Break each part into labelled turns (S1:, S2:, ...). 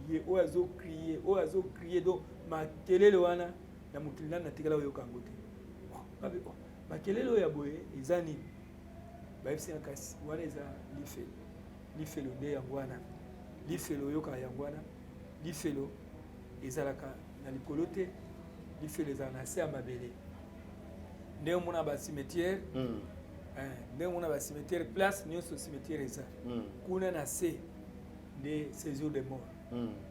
S1: Azocrier, oyo azocrier, oyo azocrier. Donc makelele wana, na mokili nani natikala oyoka yango te. Babi, oh, makelele oyo ya boye eza nini? Bayebisi nga kasi wana eza lifelo. Lifelo nde yango wana. Lifelo oyokaka yango wana. Lifelo ezalaka na likolo te, lifelo ezalaka na se ya mabele. Ndenge omona bacimetière, ndenge omona bacimetière, place nyonso cimetière eza, kuna na se nde séjour de mort,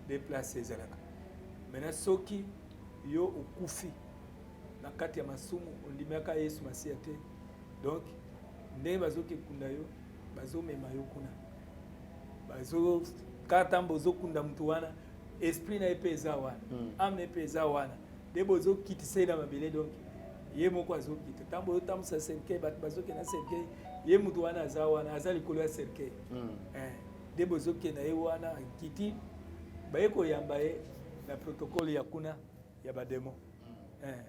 S1: nde place ezalaka. Maintenant, soki yo okufi na kati ya masumu, ondimaka Yesu Masiya te, donc ndenge bazokekunda yo, bazomema yo kuna, bazokata, bozokunda motu wana, esprit na ye mpe eza wana, âme na ye mpe eza wana, nde bozokitisa ye na mabele. Donc ye moko azokita. Ntango bozotambusa cercueil, bato bazokende na cercueil, ye motu wana aza wana, aza likolo ya cercueil. Nde bozokenda ye wana akiti, baye koyamba ye na protocole ya kuna ya badémon.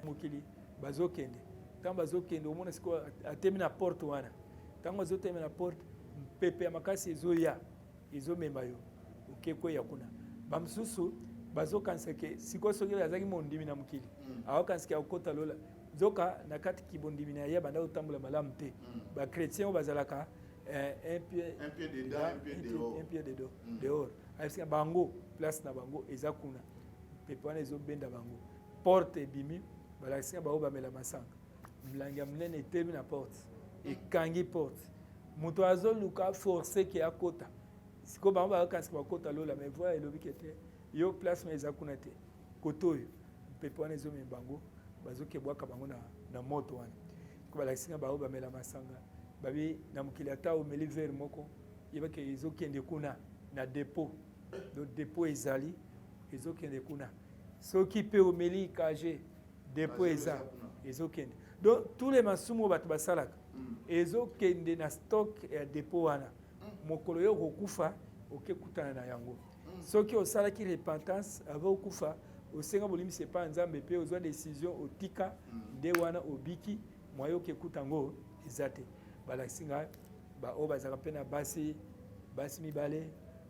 S1: Mokili bazokende, ntango bazokende, omona sikoyo atemi na porte wana. Ntango azotemi na porte, mpepe ya makasi ezoya, ezomema yo, oke kweya kuna. Bamosusu bazokanisa ke sikoyo soki azalaki mondimi na mokili, akokanisa ke akokota lola. Nzoka na kati kibondimi na ye banda kotambola malamu te. Bachrétien oyo bazalaka un pied,
S2: un pied dedans, un pied dehors.
S1: Un pied dedans, dehors. Ayebisika bango place na bango eza kuna. Mpepe wana ezobenda bango, porte ebimi. Balakisika bango bamela masanga, milangi ya monene etemi na porte, ekangi porte. Moto azoluka force ke akota. Sikoyo bango bayokanisika bakota lola, mais voix elobi ke te, yo place ma eza kuna te, kote oyo. Mpepe wana ezomema bango, bazokebwaka bango na moto wana. Balakisi nga bango bamela masanga. Babi na mokili, ata omeli verre moko, yebake ezokende kuna na dépôt. Donc dépôt ezali, ezokende kuna. Soki mpe omeli cage, dépôt eza, ezokende. Donc tous les masumu oyo bato basalaka ezokende na stock ya dépôt wana. Mokolo yo okokufa, okekutana na yango. Soki osalaki repentance avant okufa, osenga bolimbisi epai ya Nzambe mpe ozwa décision otika, nde wana obiki. Mwaye okekuta yango eza te. Balakisi ngai baoyo bazalaka mpe na basi, basi mibale,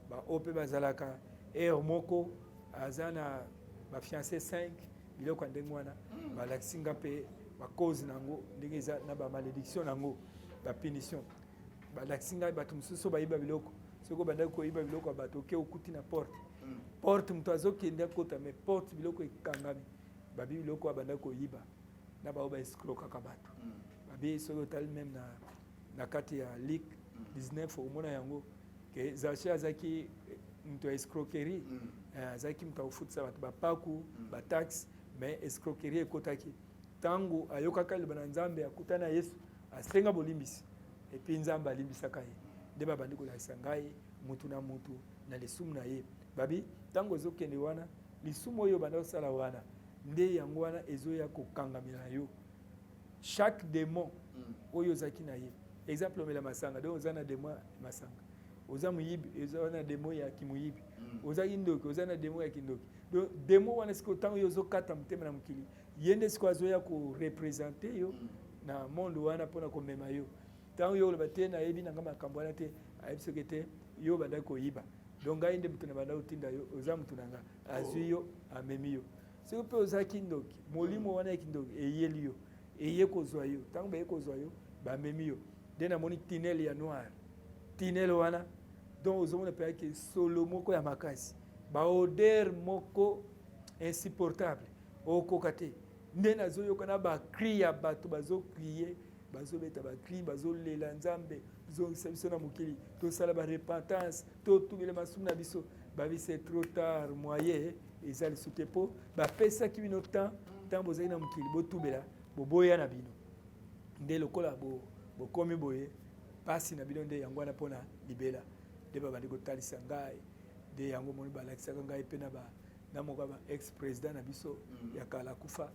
S1: baoyo mpe bazalaka heure moko aza na bafiancé 5, biloko ya ndenge wana. Balakisi nga mpe bacause na yango, ndenge eza na bamalédiction na yango, bapunition. Balakisi ngai bato mosusu bayiba biloko. Soki obandaki koyiba biloko ya bato, oke okuti na porte, porte moto azokende akota, mais porte biloko ekangami. Babi biloko oyo abandaki koyiba na bao baescroquaka bato. Babi soki otali même na kati ya Luc 19, omona yango ke Zachée azalaki moto ya escroquerie. Azalaki moto akofutisa bato bapaku, bataxe, mais escroquerie ekotaki. Ntango ayokaka liloba na Nzambe, akutana na Yesu, asenga bolimbisi, et puis Nzambe alimbisaka ye. Nde babandi kolakisa ngai mutu na mutu na lisumu na ye. Babi ntango ozokende wana, lisumu oyo banda kosala wana, nde yango wana ezoya kokangamela yo. Chaque démon oyo ozalaki na ye, exemple omela masanga, donc oza na démon masanga. Oza moyibi, oza na démon ya kimoyibi. Ozalaki ndoki, oza na démon ya kindoki. Donc démon wana sikoyo, ntango yo ozokata motema na mokili, ye nde sikoyo azoya koreprésenter yo na monde wana mpona komema yo. Ntango yo oloba te, nayebi nanga makambo wana te, ayebi soki te yo obandaki koyiba, donc ngai nde moto na banda kotinda yo, oza motu na nga. Azwi yo, amemi yo. Soki mpe ozalaki ndoki, molimo wana ya kindoki eyeli yo, eye kozwa yo. Ntango baye kozwa yo, bamemi yo. Nde namoni tunnel ya noir. Tunnel wana, donc ozomona mpeyaki solo moko ya makasi, baodeur moko insupportable, okoka te. Nde nazoyoka na bacri ya bato, bazocrier, bazobeta bacri, bazolela: "Nzambe, zongisa biso na mokili, tosala barepentance, totubela masumu na biso." Babi c'est trop tard, moyen eza lisusu te, mpo bapesaki bino temps ntango bozalaki na mokili botubela, boboya na bino. Nde lokola bokomi boye, mpasi na bino nde yango wana mpona libela. Nde babandi kotalisa ngai, nde yango moni balakisaka ngai mpe na moko ya ba ex président na biso ya kala akufa.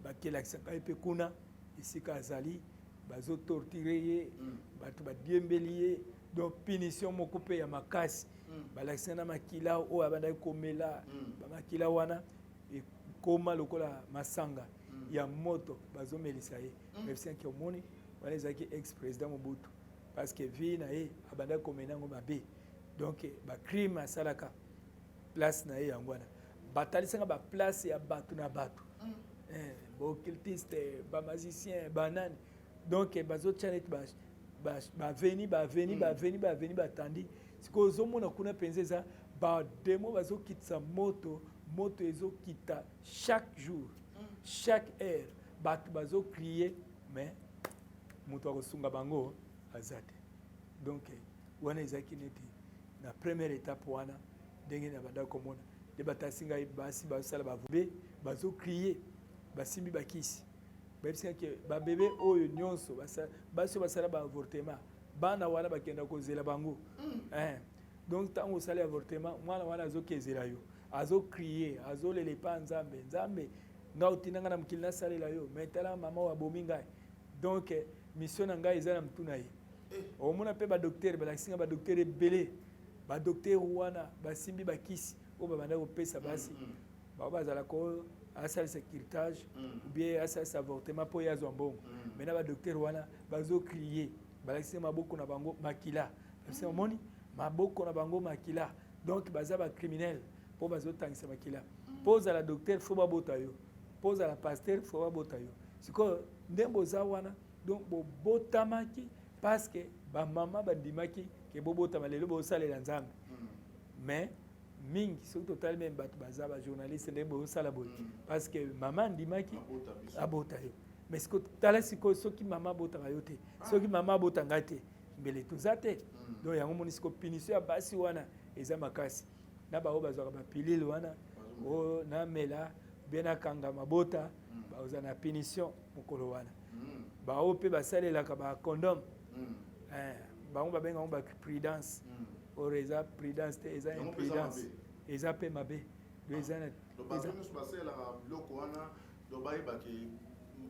S1: Bakelakisa ngai mpe kuna esika azali, bazotorturer ye, bato badiembeli ye, donc punition moko mpe ya makasi. Balakisa na makila oyo abandaki komela, bamakila wana ekoma lokola masanga ya moto, bazomelisa ye. Bayebisaki omoni wana ezalaki ex président Mobutu, parce que vie na ye abandaki komena yango mabe, donc bacrime asalaka. Place na ye yango wana. Batalisi nga ba place ya bato na bato. Mm. Eh, ba occultiste, ba magicien, ba nani. Donc eh, bazotia neti ba baveni baveni mm. baveni baveni batandi sikoyo ozomona kuna mpenza eza bademo bazokitisa moto moto ezokita chaque jour mm. chaque heure bato bazocrie mais moto akosunga bango aza te donc eh, wana ezalaki neti na première étape wana ndenge na banda komona nde batasi ngai basi bazosala bavobe bazocrie basimbi bakisi bayebisi ngai ke babebe oyo nyonso basi oyo basala ba avortement bana wana bakenda kozela bango mm. eh. Donc ntango osali avortement mwana wana azokezela yo azocrie azolela epa nzambe nzambe ngai otinda ngai na mokili nasalela yo mais tala mama oyo abomi ngai donc eh, mission na ngai eza na motu na ye eh. omona mpe badoktere balakisi ngai badoktere ebele badoktere wana basimbi bakisi oyo babanda kopesa basi mm, mm. Bango bazalaka oyo asalisa curtage mm. ou bien asalisa avortement mpo ye azwa mbongo mm. mais na badocteur wana bazo crier balakisi maboko na bango makila mm. omoni maboko na bango makila donc baza bacriminel mpo bazotangisa makila mpo ozala docteur fo babota yo mpo ozala pasteur fo babota yo sikoyo nde boza wana donc bobotamaki parce que bamama bandimaki ke bobotama lelo bosalela nzambe mais mingi soki totali meme bato baza ba journaliste nde bosala boye mm. parce que mama andimaki abota yo mais siko tala sikoyo soki mama abotaka yo te ah. soki mama abota ngai te mbele toza te mm. donc yango moni siko punition ya basi wana eza makasi na baoyo bazwaka bapilile wana oyo namela bien nakanga mabota mm. baoza na punition mokolo wana baoyo mpe basalelaka bacondome eh, bango babenga yango baprudence Or eza prudence te, eza imprudence. Eza pe mabe. Donc eza na
S2: Donc bato nyonso basalelaka biloko wana donc bayeba ke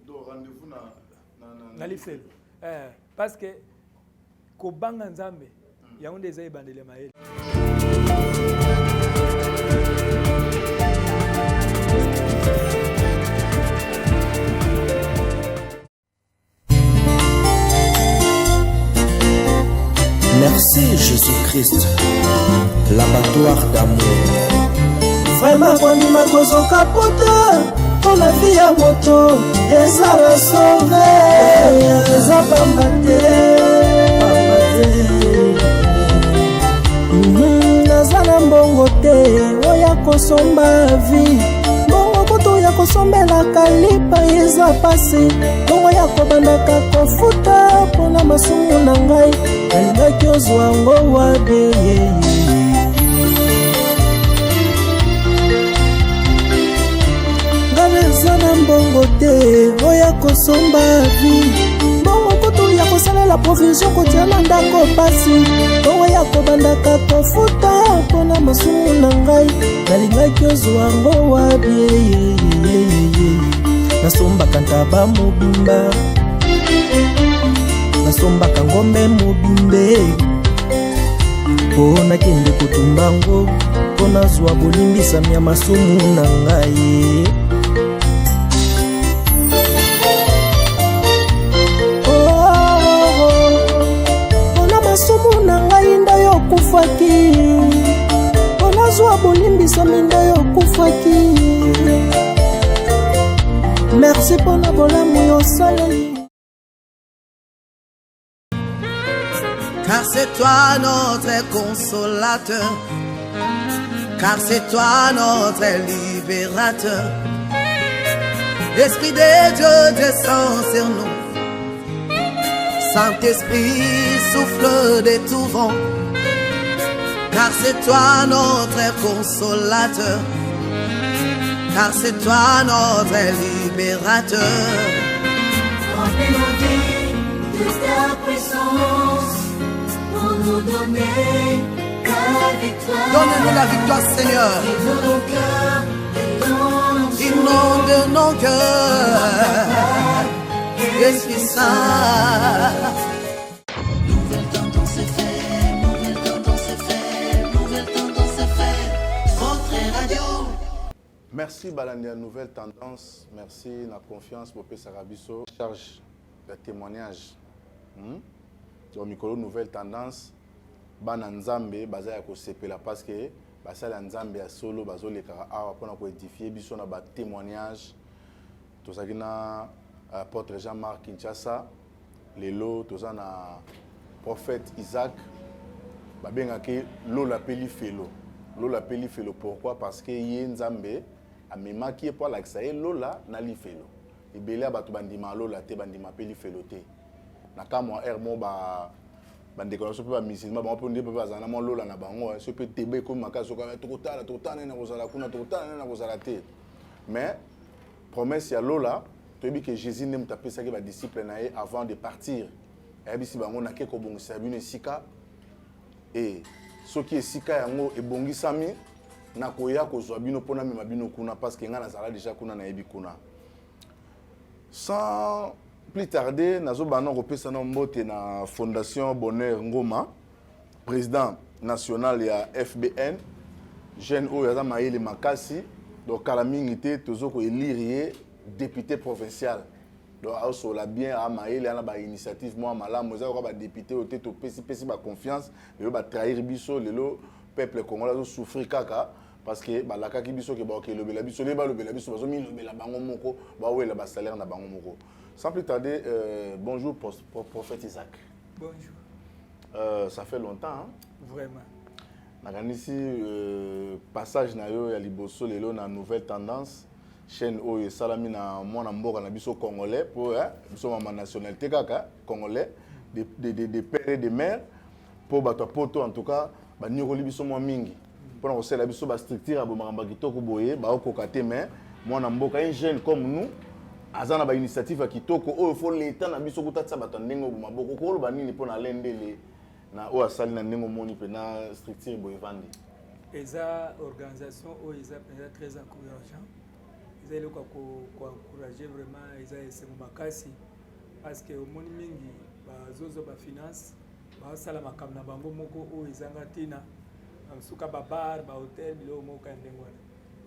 S2: donc rendez-vous na
S1: na na, na lifelo. Eh, parce que kobanga Nzambe hmm. yango nde eza ebandeli ya mayele.
S3: Merci Jésus-Christ, l'abattoir d'amour.
S4: Vraiment kondima kozoka pota mpo na vi ya moto eza resove eza pamba te pamba te mhm, naza na mbongo te oya kosomba vie mbongo kutu ya kosombelaka lipa eza pasi mbongo ya kobandaka kofuta mpona masumu na ngai nalingaki ozwa yango wabe ngai naza na mbongo te oya kosomba vi mbongo kutu ya kosalela provision kotia na ndako pasi mbongo ya kobandaka kofuta mpona masumu na ngai nalingaki ozwa yango wapi nasombaka ntaba mobimba nasombaka ngombe mobimbe mpo nakende kotumba ngo mpo nazwa bolimbisami ya masumu na ngai mpona oh, masumu na ngai nde yo okufaki mpo nazwa bolimbisami nde yo okufaki merci mpo na bolamu yo osaleli
S5: Car c'est toi notre consolateur, car c'est toi notre libérateur. Esprit de Dieu descend sur nous. Saint-Esprit souffle de tout vent. Car c'est toi notre consolateur. Car c'est toi notre libérateur.
S6: Remplis nos vies de ta puissance pour nous donner ta victoire.
S5: Donne-nous la victoire, Seigneur. Inonde nos cœurs. Esprit Saint.
S6: Nouvelle tendance FM, nouvelle tendance FM, nouvelle tendance FM, votre radio.
S2: Merci balandi ya nouvelle tendance, merci na confiance bopesaka biso charge ya témoignage. Hmm? Donc mikolo nouvelle tendance bana Nzambe baza ya kosepela parce que Basali ya Nzambe ya solo bazolekaka awa mpona koédifier biso na batémoignage. Tozalaki na apôtre Jean-Marc Kinshasa. Lelo toza na prophète Isaac, babengaki Lola mpe Lifelo. Lola mpe Lifelo, pourquoi? Parce que ye Nzambe amemaki ye mpo alakisa ye lola na lifelo. Ebele ya bato bandima lola te, bandima mpe lifelo te. Na kamwa aire mo ba bandeko na biso mpe bamusulman, bango mpe nde mpe bazala na mwa lola na bango. So mpe tebe ekomi makasi, soki tokotala, tokotala nani na kozala kuna, tokotala nani na kozala te. Mais promesse ya lola, toyebi ke Jésus nde moto apesaki badisciple na ye avant de partir. Ayebisi bango: "Nake kobongisa bino esika, e soki esika yango ebongisami, nakoya kozwa bino mpona mema bino kuna, parce que ngai nazala déjà kuna, nayebi kuna." Sans plus tarder, nazobanda kopesa na mbote na Fondation Bonheur Ngoma, président national ya FBN, jeune oyo aza mayele makasi. Donc kala mingi te tozo koélire ye député provincial. Donc aosola bien, amayele, ana bainitiative mwa malamu. Eza kaka badéputé oyo te topesipesi baconfiance, lelo batrahir biso. Lelo peuple congolais azosouffrir kaka parce que balakaki biso ke baoke elobela biso. Lelo balobela biso, bazomilobela bango moko, bawela basalaire na bango moko. Sans plus tarder, bonjour prophète Isaac.
S1: Bonjour.
S2: Ça fait longtemps, hein?
S1: Vraiment.
S2: Nakanisi passage na yo ya liboso lelo na Nouvelle Tendance, chaîne oyo esalami na mwana mboka na biso congolais, po biso mama nationalité kaka congolais de père et de mère, mpo bato ya poto en tout cas baniokoli biso mwa mingi mpona kosalela biso bastructure ya bomakambo ya kitoko boye, baokoka te. Mais mwana mboka, un jeune comme nous, aza na bainitiative ya kitoko oyo faut leta na biso kotatisa bato ya ndenge oyo maboko. Koloba nini mpona alendele na oyo asali na ndenge omoni mpe na structure boye evandi?
S1: Eza organisation oyo eza mpenza très encourageant, eza eloko ya koencourage vraiment. Eza esengo makasi parce que omoni mingi bazozwa bafinance, basala makambo na bango moko oyo ezanga ntina, suka babar, bahotel, biloko moko ya ndenge wana.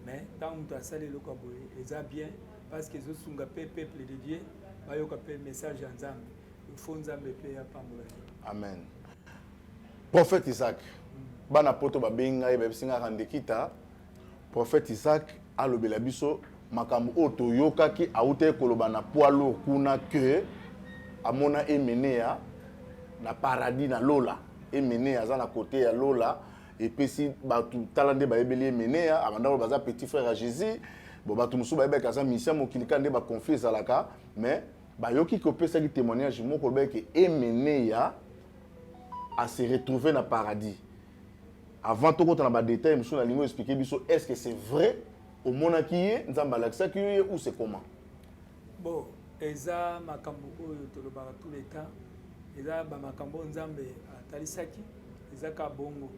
S1: Mais ntango moto asali eloko ya boye, eza bien parce que ezosunga mpe peuple de Dieu bayoka mpe message ya Nzambe. Ifo Nzambe mpe apambola ye.
S2: Amen. Prophète Isaac, bana poto babengi ngai, bayebisi ngai ndekita prophète Isaac alobela biso makambo oyo toyokaki awutaki koloba na poids lourd kuna, ke amona Emeneya na paradis, na lola. Emeneya aza na kote ya lola. Epesi bato tala nde bayebeli Emeneya abanda oyo baza petit frère ya Jésus. Bon, bato mosusu bayebaki aza mission mokili kaka nde baconflit ezalaka. Mais bayoki kopesaki témoignage moko, olobaki ke Emeneya ase retrouver na paradis. Avant tokota na badetail mosusu, nalingi oexpliquer biso: est ce que c'est vrai, omonaki ye, Nzambe alakisaki yo ye, ou c'est comment?
S1: Bon, eza makambo oyo tolobaka tout le temps, eza bamakambo oyo Nzambe atalisaki. Eza ka bongo,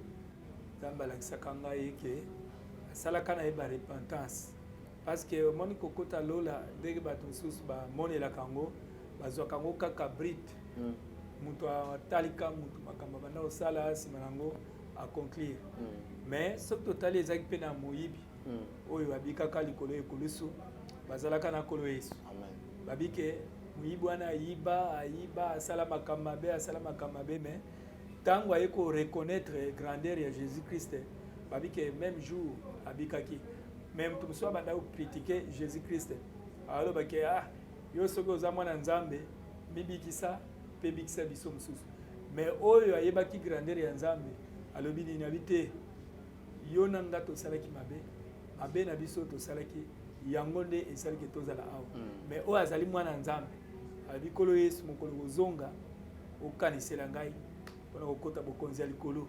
S1: Nzambe alakisaka ngai ke asalaka na ye barepentance, parce que omoni kokota lola, ndenge bato mosusu bamonelaka yango, bazwaka yango kaka brut. Moto atalika moto makambo abanda kosala, nsima nango aconclure. Mais soki totali, ezalaki mpe na moyibi oyo abikaka likolo ya ekulusu, bazalaka na Nkolo Yesu. Babike moyibi wana ayiba, ayiba, asala makambo mabe, asala makambo mabe, mais ntango aye koreconnaître grandeur ya Jésus Christ, babike même jour abikaki. Mais moto mosusu abanda kocritiquer Jésus Christ, alobaki: "Ah, yo soki oza mwana Nzambe, mibikisa mpe bikisa biso mosusu." Mais oyo ayebaki grandeur ya Nzambe alobi nini? Abi te, yo na nga tosalaki mabe, mabe na biso tosalaki yango nde esalaki tozala awa. Mais oyo azali mwana Nzambe alobi: "Nkolo Yesu, mokolo kozonga, okanisela ngai mpona kokota bokonzi ya likolo."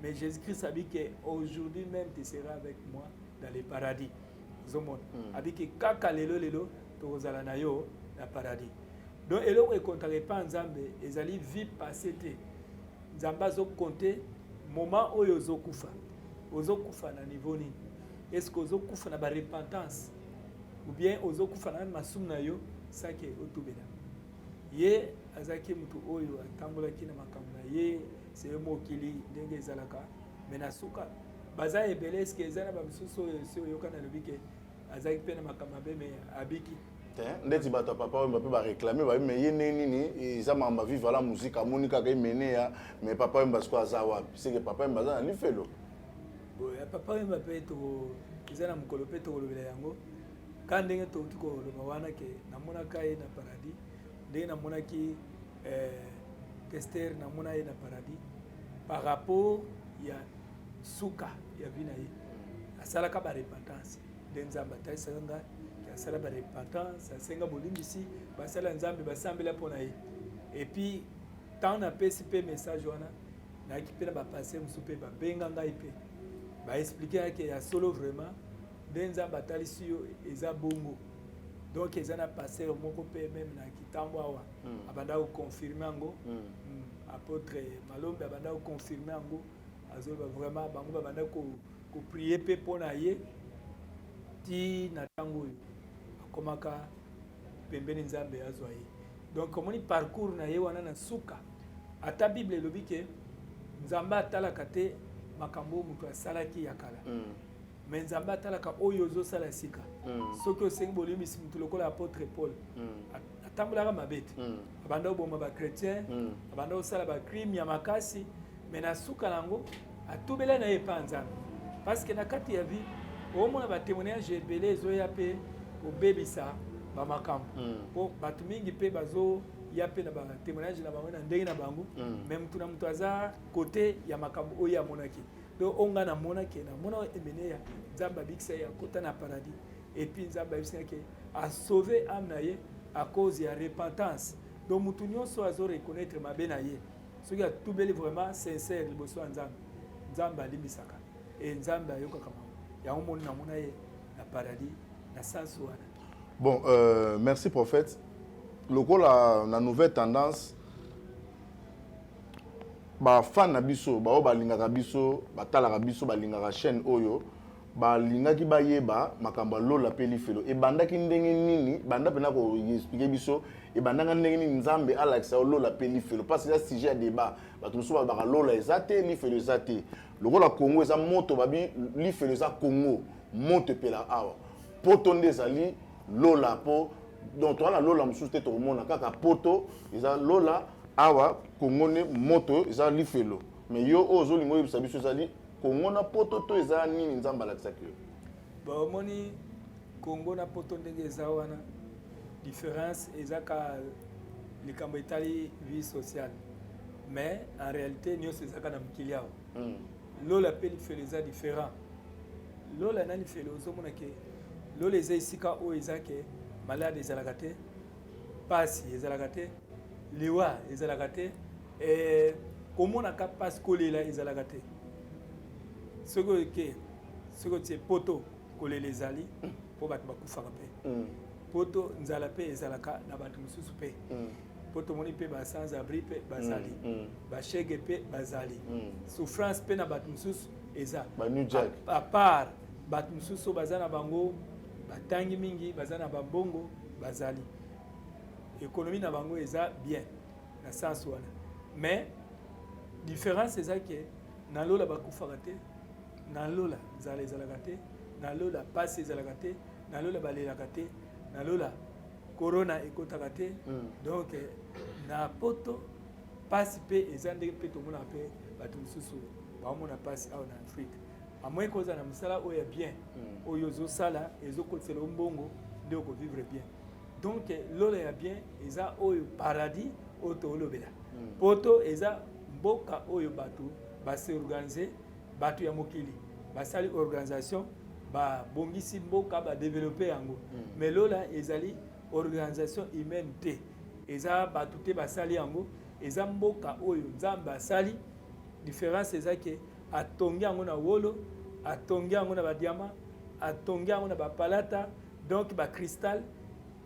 S1: Mais Jésus Christ abi ke "Aujourd'hui même tu seras avec moi dans le paradis." Ozomona, abi ke kaka lelo lelo tokozala na yo na paradis. Donc eloko ekontaka epa Nzambe ezali vie passée te. Nzambe azocompter moment oyo ozokufa. Ozokufa na niveau nini? Est ce que ozokufa na barepentance ou bien ozokufa na masumu na yo sake otubela ye? Azalaki motu oyo atambolaki na makambo na ye seye mokili ndenge ezalaka, mais na suka baza ebele. Eske eza na bamisusu oyo esi oyoka nalobi ke azalaki mpe na makambo mabe mais abiki?
S2: Te, ndeti bato ya papa oyo mpe baréclame, babi me ye ndenge nini eza makambo Viva la Musique, amoni kaka Emeneya, mais papa oyo sikoyo aza wapi? Seke papa oyo aza na lifelo.
S1: Bon, ya Papa Wemba mpe eza na mokolo mpe tokolobela yango. Ka ndenge touti koloba wana ke namonaka ye na paradis, ndenge namonaki Kester, namona ye na paradis par rapport ya suka ya vie na ye. Asalaka ba repentance, nde Nzambe atalisaka ngai ke asala ba repentance, asenga bolimbisi, basala Nzambe, basambela mpo na ye. Et puis ntango napesi mpe message wana, nayaki mpe na bapasteur mosusu mpe babenga ngai mpe baexpliquer yake ya solo, vraiment nde Nzambe atalisi yo eza bongo. Donc eza na pasteur moko mpe même na Kitambo awa abanda koconfirmer yango. Apôtre Malombe abanda koconfirmer yango, azoloba vraiment bango babanda koprier mpe mpo na ye ti na ntango oyo akomaka pembeni, Nzambe azwa ye. Donc omoni parcours na ye wana na suka. Ata Bible elobi ke Nzambe atalaka te makambo oyo moto asalaki ya kala, mais Nzambe atalaka oyo ozosala sika. Soki osengi bolimbisi, moto lokola apôtre Paul atambolaka mabe te, abanda koboma bachrétien, abanda kosala bacrime ya makasi, mais na suka na yango atubela na ye epa Nzambe. Parce que na kati ya vie omona batémoignage ebele ezoya mpe kobebisa bamakambo, mpo bato mingi mpe bazoya mpe na batémoignage na bango na ndenge na bango, mais motu na moto aza kote ya makambo oyo amonaki. Donc oyo ngai namonaki, namona Emeneya, Nzambe abikisa ye, akota na paradis, et puis Nzambe ayebisaki asauve âme na ye à cause ya repentance. Donc motu nyonso azo reconnaître mabe na ye, soki atubeli vraiment sincère liboso ya Nzambe, Nzambe alimbisaka e Nzambe ayokaka mawa. Yango moni namona ye na paradis na sens wana.
S2: Bon, merci prophète. Lokola na Nouvelle Tendance, bafan na biso, baoyo balingaka biso, batalaka biso, balingaka chaîne oyo, balingaki bayeba makambo ya lola mpe lifelo ebandaki ndenge nini. Banda mpena koexpliquer biso ebandaka ndenge nini, Nzambe alakisa yo lola mpe lifelo, parce eza sujet ya débat. Bato mosusu balobaka lola eza te, lifelo eza te. Lokola Congo eza moto, babi lifelo eza Congo, moto epela awa, poto nde ezali lola. Mpo donc toza na lola mosusu te, tokomona kaka poto eza lola, awa Congo nde moto eza lifelo. Mais yo oyo ozolinga oyebisa biso, ezali Congo na poto to eza nini Nzambe alakisaki yo?
S1: Baomoni Congo na poto ndenge eza wana, différence eza ka likambo etali vie sociale, mais en réalité nyonso ezaka na mokili awa. Lola mpe lifelo eza différent. Lola na lifelo, ozomona ke lola eza esika oyo eza ke malade ezalaka te, pasi ezalaka te, liwa ezalaka te, komonaka pasi, kolela ezalaka te. Soki oke, soki otie poto, kolela ezali mpo bato bakufaka mpe. Poto nzala mpe ezalaka na bato mosusu mpe, mpo tomoni mpe ba sans abri mpe bazali, bashege mpe bazali, souffrance mpe na bato mosusu eza.
S2: Ba New Jack.
S1: À part bato mosusu oyo baza na bango batangi mingi, baza na bambongo, bazali économie na bango eza bien na sens wana. Mais différence eza ke na lola bakufaka te, na lola nzala ezalaka te, na lola pasi ezalaka te, na lola balelaka te, na lola corona ekotaka te. Donc na poto pasi mpe eza, ndenge mpe tomonaka mpe bato mosusu baomona pasi awa na Afrique. Amoye kozala na mosala oyo ya bien, oyo ozosala ezokotisela yo mbongo, nde okovivre bien. Donc lola ya bien eza oyo paradis oyo toolobela. Poto eza mboka oyo bato bas'organiser, bato ya mokili basali organisation, babongisi mboka, badévelopper yango. Mais lola ezali organisation humaine te, eza bato te basali yango, eza mboka oyo Nzambe asali. Différence eza ke atongi yango na wolo, atongi yango na badiamant, atongi yango na bapalata, donc bacristal.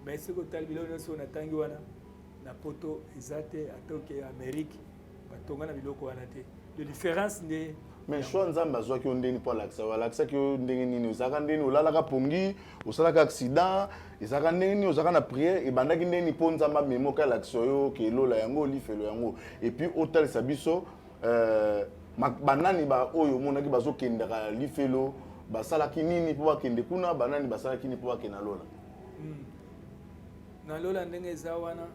S1: Mais soki otali biloko nyonso oyo natangi wana, na poto eza te. Ata oke Amérique, batonga na biloko wana te. De différence nde.
S2: Mais choix Nzambe azwaki yo ndeni mpo alakisa yo, alakisaki yo ndenge nini? Ozalaka ndeni, olalaka pongi, osalaka accident, ezalaka ndenge nini? Ozalaka na prière, ebandaki ndeni mpo Nzambe amemoki alakisa yo ke lola yango, lifelo yango? Et puis otalisa biso banani ba oyo omonaki bazokendaka lifelo, basalaki nini mpo bakende kuna? Banani basalaki nini mpo bakende na lola?
S1: Na lola ndenge eza wana,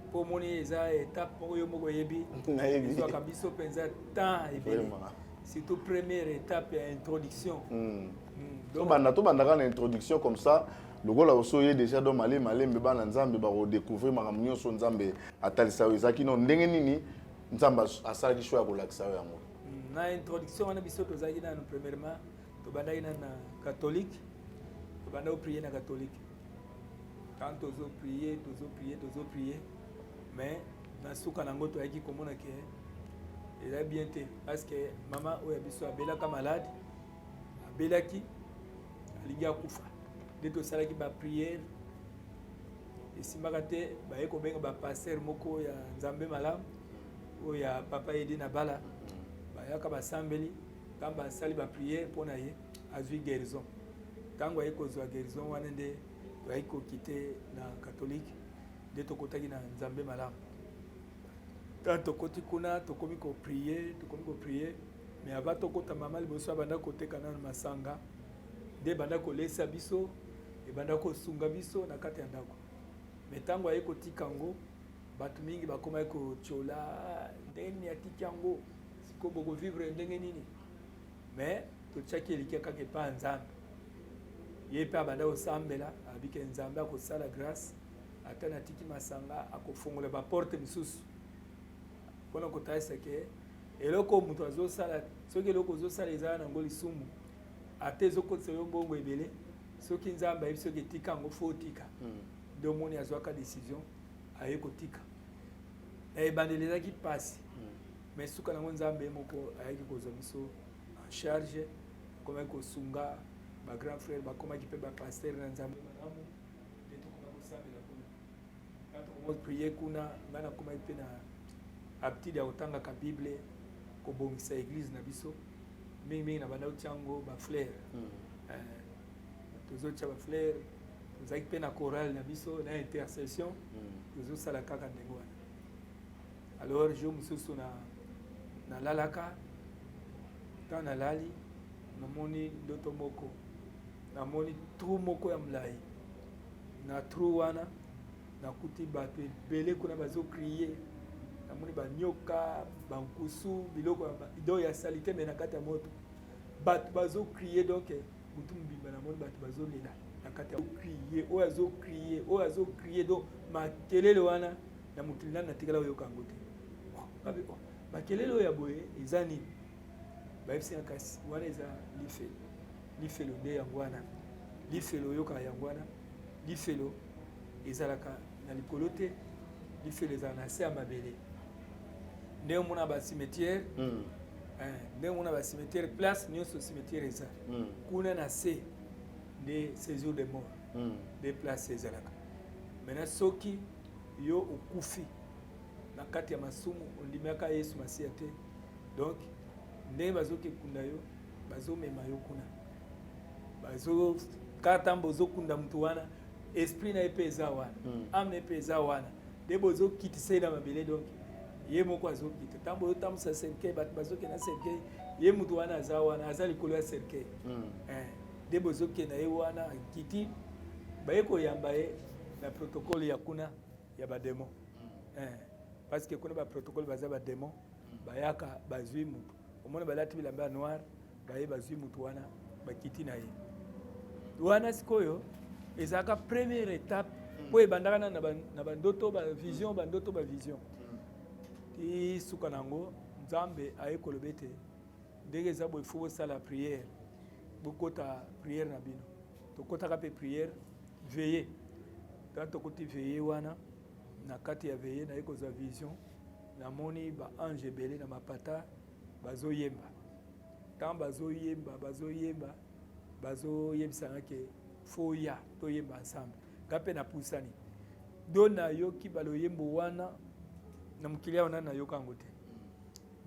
S1: mpo omoni eza étape moko yo moko oyebi,
S2: Nayebi.
S1: Ezwaka biso mpenza temps ebele.
S2: Vraiment.
S1: Surtout première étape ya introduction.
S2: Tobanda, tobandaka na introduction comme ça, lokola oso oye déjà. Do malembe malembe, bana Nzambe bakodécouvrir makambo nyonso Nzambe atalisa yo. Ezalaki no ndenge nini Nzambe asalaki choix ya kolakisa yo yango?
S1: Na introduction wana, biso tozalaki nanu, premièrement tobandaki nanu na catholique, tobanda koprier na catholique. Quand tozoprier, tozoprier, tozoprier, mais na suka nango toyaki komona ke eza bien te, parce que mama oyo ya biso abelaka malade, abelaki, alingi akufa. Nde tosalaki baprière, esimbaka te. Baye kobenga bapasteur moko ya Nzambe malamu, oyo ya papa Edi na bala, bayaka, basambeli. Ntango basali baprière mpo na ye, azwi guérison. Ntango aye kozwa guérison wana, nde toyaki kokite na catholique, nde tokotaki na Nzambe malamu. Ntango tokoti kuna, tokomi koprier, tokomi koprier, mais avant tokota, mama liboso abanda koteka nano masanga, nde ebanda kolesa biso, ebanda kosunga biso na kati ya ndako. Mais ntango aye kotika yango, bato mingi bakomaki kotiola: "Ndenge nini atiki yango? Sikoyo bokovivre ndenge nini?" Mais totiaki elikia kaka epai ya Nzambe. Ye mpe abanda kosambela, abike Nzambe akosala grâce, ata natiki masanga, akofongola baporte misusu. Mpona kotalisa ke eloko moto azosala, soki eloko ozosala eza nango lisumu, ata ezokotisa yo mbongo ebele, soki Nzambe ayebi soki etika yango, fo otika. Nde omoni azwaka décision, aye kotika. Na ebandeli ezalaki mpasi, mais suka nango Nzambe ye moko ayaki kozwa biso en charge, akomaki kosunga bagrand frère, bakomaki mpe bapasteur na Nzambe malamu. Nde tokomaki kosambela kuna. Quand tokomaki prier kuna, ngai nakomaki mpe na habitude ya kotangaka Bible, kobongisa église na biso mingimingi, na banda kotia yango bafleur. Tozotia bafleur, tozalaki mpe na chorale na biso na intercession, tozosala kaka ndenge wana. Alors jour mosusu na nalalaka, ntango nalali, namoni ndoto moko, namoni trou moko ya molai. Na trou wana, nakuti bato ebele kuna bazocrier. Namoni banyoka, bankusu, biloko do ya saleté, mais na kati ya moto bato bazocrier. Donc butu mobimba namoni bato bazolela na kati ya crier, oyo azocrier, oyo azocrier. Donc makelele wana, na mokili nani natikala oyoka yango te. Oh, makelele oyo ya boye eza nini? Bayebisi nga kasi wana eza lifelo. Lifelo nde yango wana, lifelo oyokaka yango wana. Lifelo ezalaka na likolo te, lifelo ezalaka na se ya mabele. Nde omona bacimetière, nde omona bacimetière, place nyonso cimetière eza, kuna na se nde séjour de mort, nde place ezalaka. Maintenant, soki yo okufi na kati ya masumu, ondimaka Yesu Masiya te, donc ndenge bazokekunda yo, bazomema yo kuna, kaka ntango bozokunda motu wana, esprit na ye mpe eza wana, âme na ye mpe eza wana, nde bozokitisa ye na mabele. Donc ye moko azokita. Ntango bozotambusa cercueil, bato bazokenda cercueil, ye motu wana aza wana, aza likolo ya cercueil. Nde bozokenda ye wana, akiti, baye koyamba ye na protocole ya kuna ya badémon, parce que kuna baprotocole baza badémon. Bayaka, bazwi mutu, omona balati bilamba ya noir, baye, bazwi mutu wana, bakiti na ye wana. Sikoyo ezalaka première étape, mpo ebandaka na na bandoto, bavision, bandoto, bavision, ti suka na yango Nzambe aye koloba ete ndenge eza boye, fo bosala prière, bokota prière na bino. Tokɔtaka mpe prière veillée. Tant tokoti veillée wana, na kati ya veillée, naye kozwa vision, namoni baange ebele na mapata bazoyemba. Ntango bazoyemba, bazoyemba, bazoyebisanga ke fo ya toyemba ensemble. Nga mpe napusani, do nayoki baloyembo wana. Na mokili awa nani nayoka yango te.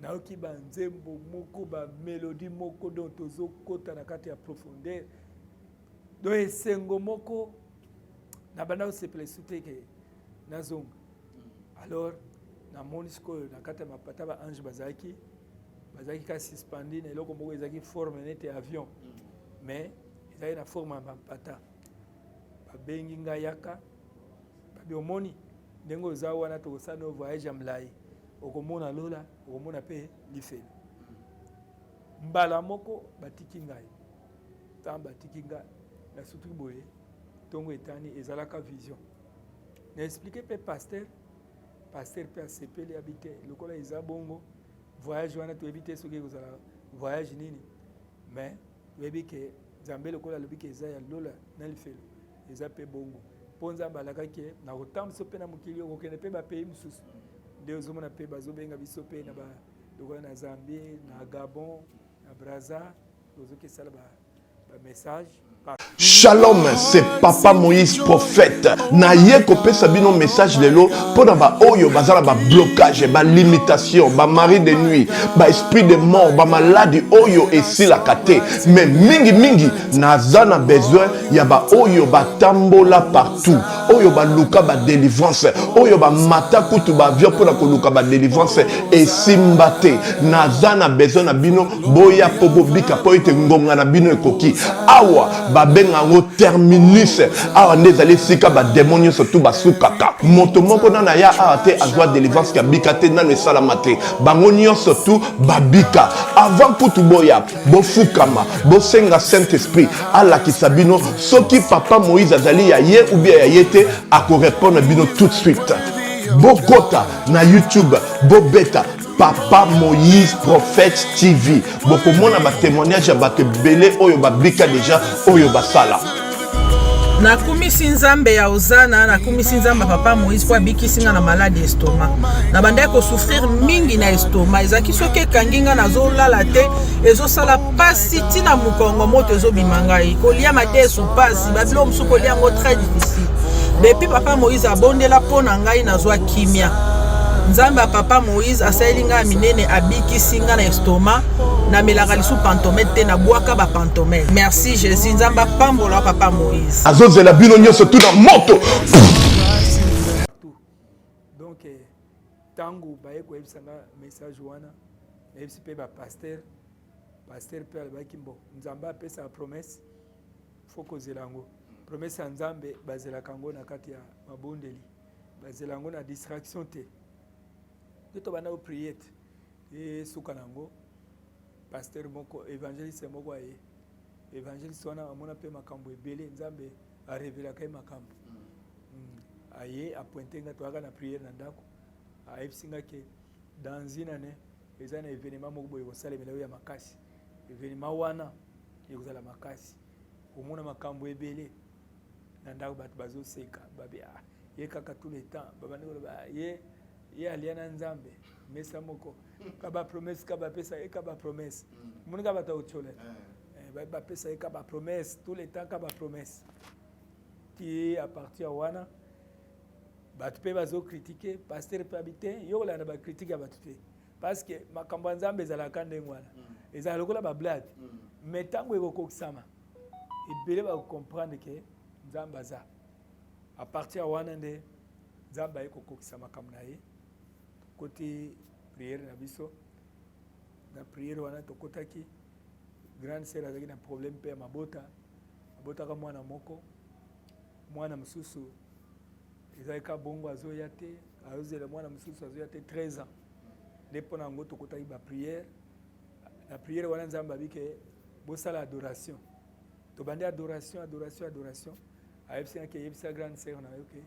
S1: Nayoki banzembo moko, bamélodie moko, donc tozokɔta na kati ya profondeur. Donc esengo moko, nabanda kosepela esu te ke nazonga. Alors namoni sikoyo na kati ya mapata, baange bazalaki ka suspendu na eloko moko ezalaki forme neti avion, mais ezalaki na forme ya mapata. Babengi ngai: "Yaka." Babi: "Omoni ndenge oza wana, tokosala no voyage ya molai, okomona lola, okomona mpe lifelo." Mbala moko batiki ngai. Ntango batiki ngai, nasutuki boye, ntongo etani, ezalaka vision. Na expliquer mpe pasteur, pasteur mpe asepeli abi te lokola eza bongo voyage wana toyebi te soki ekozala voyage nini mais toyebi ke Nzambe lokola alobi ke eza ya lola na lifelo eza mpe bongo mpo Nzambe alakaki ke nakotambwisa mpe na mokili okokende mpe bapays mosusu nde ozomona mpe bazobenga biso mpe na ba lokola na Zambie na Gabon na Brazza tozokesala ba ba message.
S7: Shalom, c'est Papa Moïse prophète. Na ye kopesa bino message lelo pona ba oyo bazala ba blocage, ba limitation, ba mari de nuit, ba esprit de mort, ba maladie oyo esilaka te. Mais mingi mingi naza na besoin ya ba oyo batambola partout, oyo baluka ba délivrance, oyo bamata kutu ba avion pona koluka ba délivrance esimba te. Naza na besoin na bino boya mpo bobika mpo ete ngonga na bino ekoki. Awa babenga yango terminus. Awa nde ezali esika bademo nyonso tu basukaka. Moto moko nano aya awa te azwa delivrance abika te, nano esalama te. Bango nyonso tu babika. Avant kutu boya, bofukama, bosenga Saint-Esprit alakisa bino soki Papa Moïse azali ya ye ou bien ya ye te, akorepondre bino tout de suite. Bokota na YouTube, bobeta Papa Moïse Prophète TV, bokomona ba témoignage ya bato ebele oyo babika deja, oyo basala.
S8: Nakumisi Nzambe ya Ozana, nakumisi Nzambe ya Papa Moïse mpo abikisi nga na maladi estomac. Nabandaki kosouffrir mingi na estomac, ezalaki soki ekangi nga nazolala te, ezosala pasi ntina mokongo, moto ezobima ngai, kolia madesu pasi, babiloko mosusu kolia yango très difficile. Depuis Papa Moïse abondela mpo na ngai, nazwa kimia. Nzambe ya Papa Moïse asaleli ngai minene, abikisi ngai na estomac, namelaka lisu pantomètre te, nabwaka ba pantomètre. Merci Jésus, Nzambe apambola Papa Moïse.
S7: Azozela bino nyonso tu na moto.
S1: Donc ntango baye koyebisa nga message wana, nayebisi mpe bapasteur, pasteur mpe alobaki mbo Nzambe apesaka promesse, faut kozela yango. Promesse ya Nzambe bazelaka yango na kati ya mabondeli, bazela yango na distraction te. Nde tobanda koprier te, esuka na yango pasteur moko, évangéliste moko aye. Évangéliste wana amona mpe makambo ebele, Nzambe arevelaka ye makambo. Aye apointe nga, toyaka na prière na ndako, ayebisi nga ke dans une année eza na événement moko boye ekosalemela yo ya makasi. Événement wana ekozala makasi, omona makambo ebele na ndako, bato bazoseka babi ah, ye kaka tout le temps babandi koloba ye ye alia na Nzambe mesa moko, ka ba promesse, ka bapesa ye ka ba promesse, omoni ka bato akotiola bapesa ye ka ba promesse tout le temps, ka ba promesse. Ti à partir wana bato mpe bazocritiquer, pasteur mpe abi te, yo kolanda bacritique ya bato te, parce que makambo ya Nzambe ezalaka ndenge wana, ezala lokola bablague, mais ntango ekokokisama ebele bakocomprendre ke Nzambe aza. À partir ya wana nde Nzambe aye kokokisa makambo na ye. Tokoti prière na biso, na prière wana tokotaki, grande sœur azalaki na problème mpe ya mabota, abotaka mwana moko, mwana mosusu ezalaki ka bongo azoya te, azozela mwana mosusu azoya te 13 ans. Nde mpona yango tokotaki baprière. Na prière wana Nzambe abi ke bosala adoration, tobandi adoration, adoration, adoration. Ayebisi nga ke yebisa grande sœur na yo ke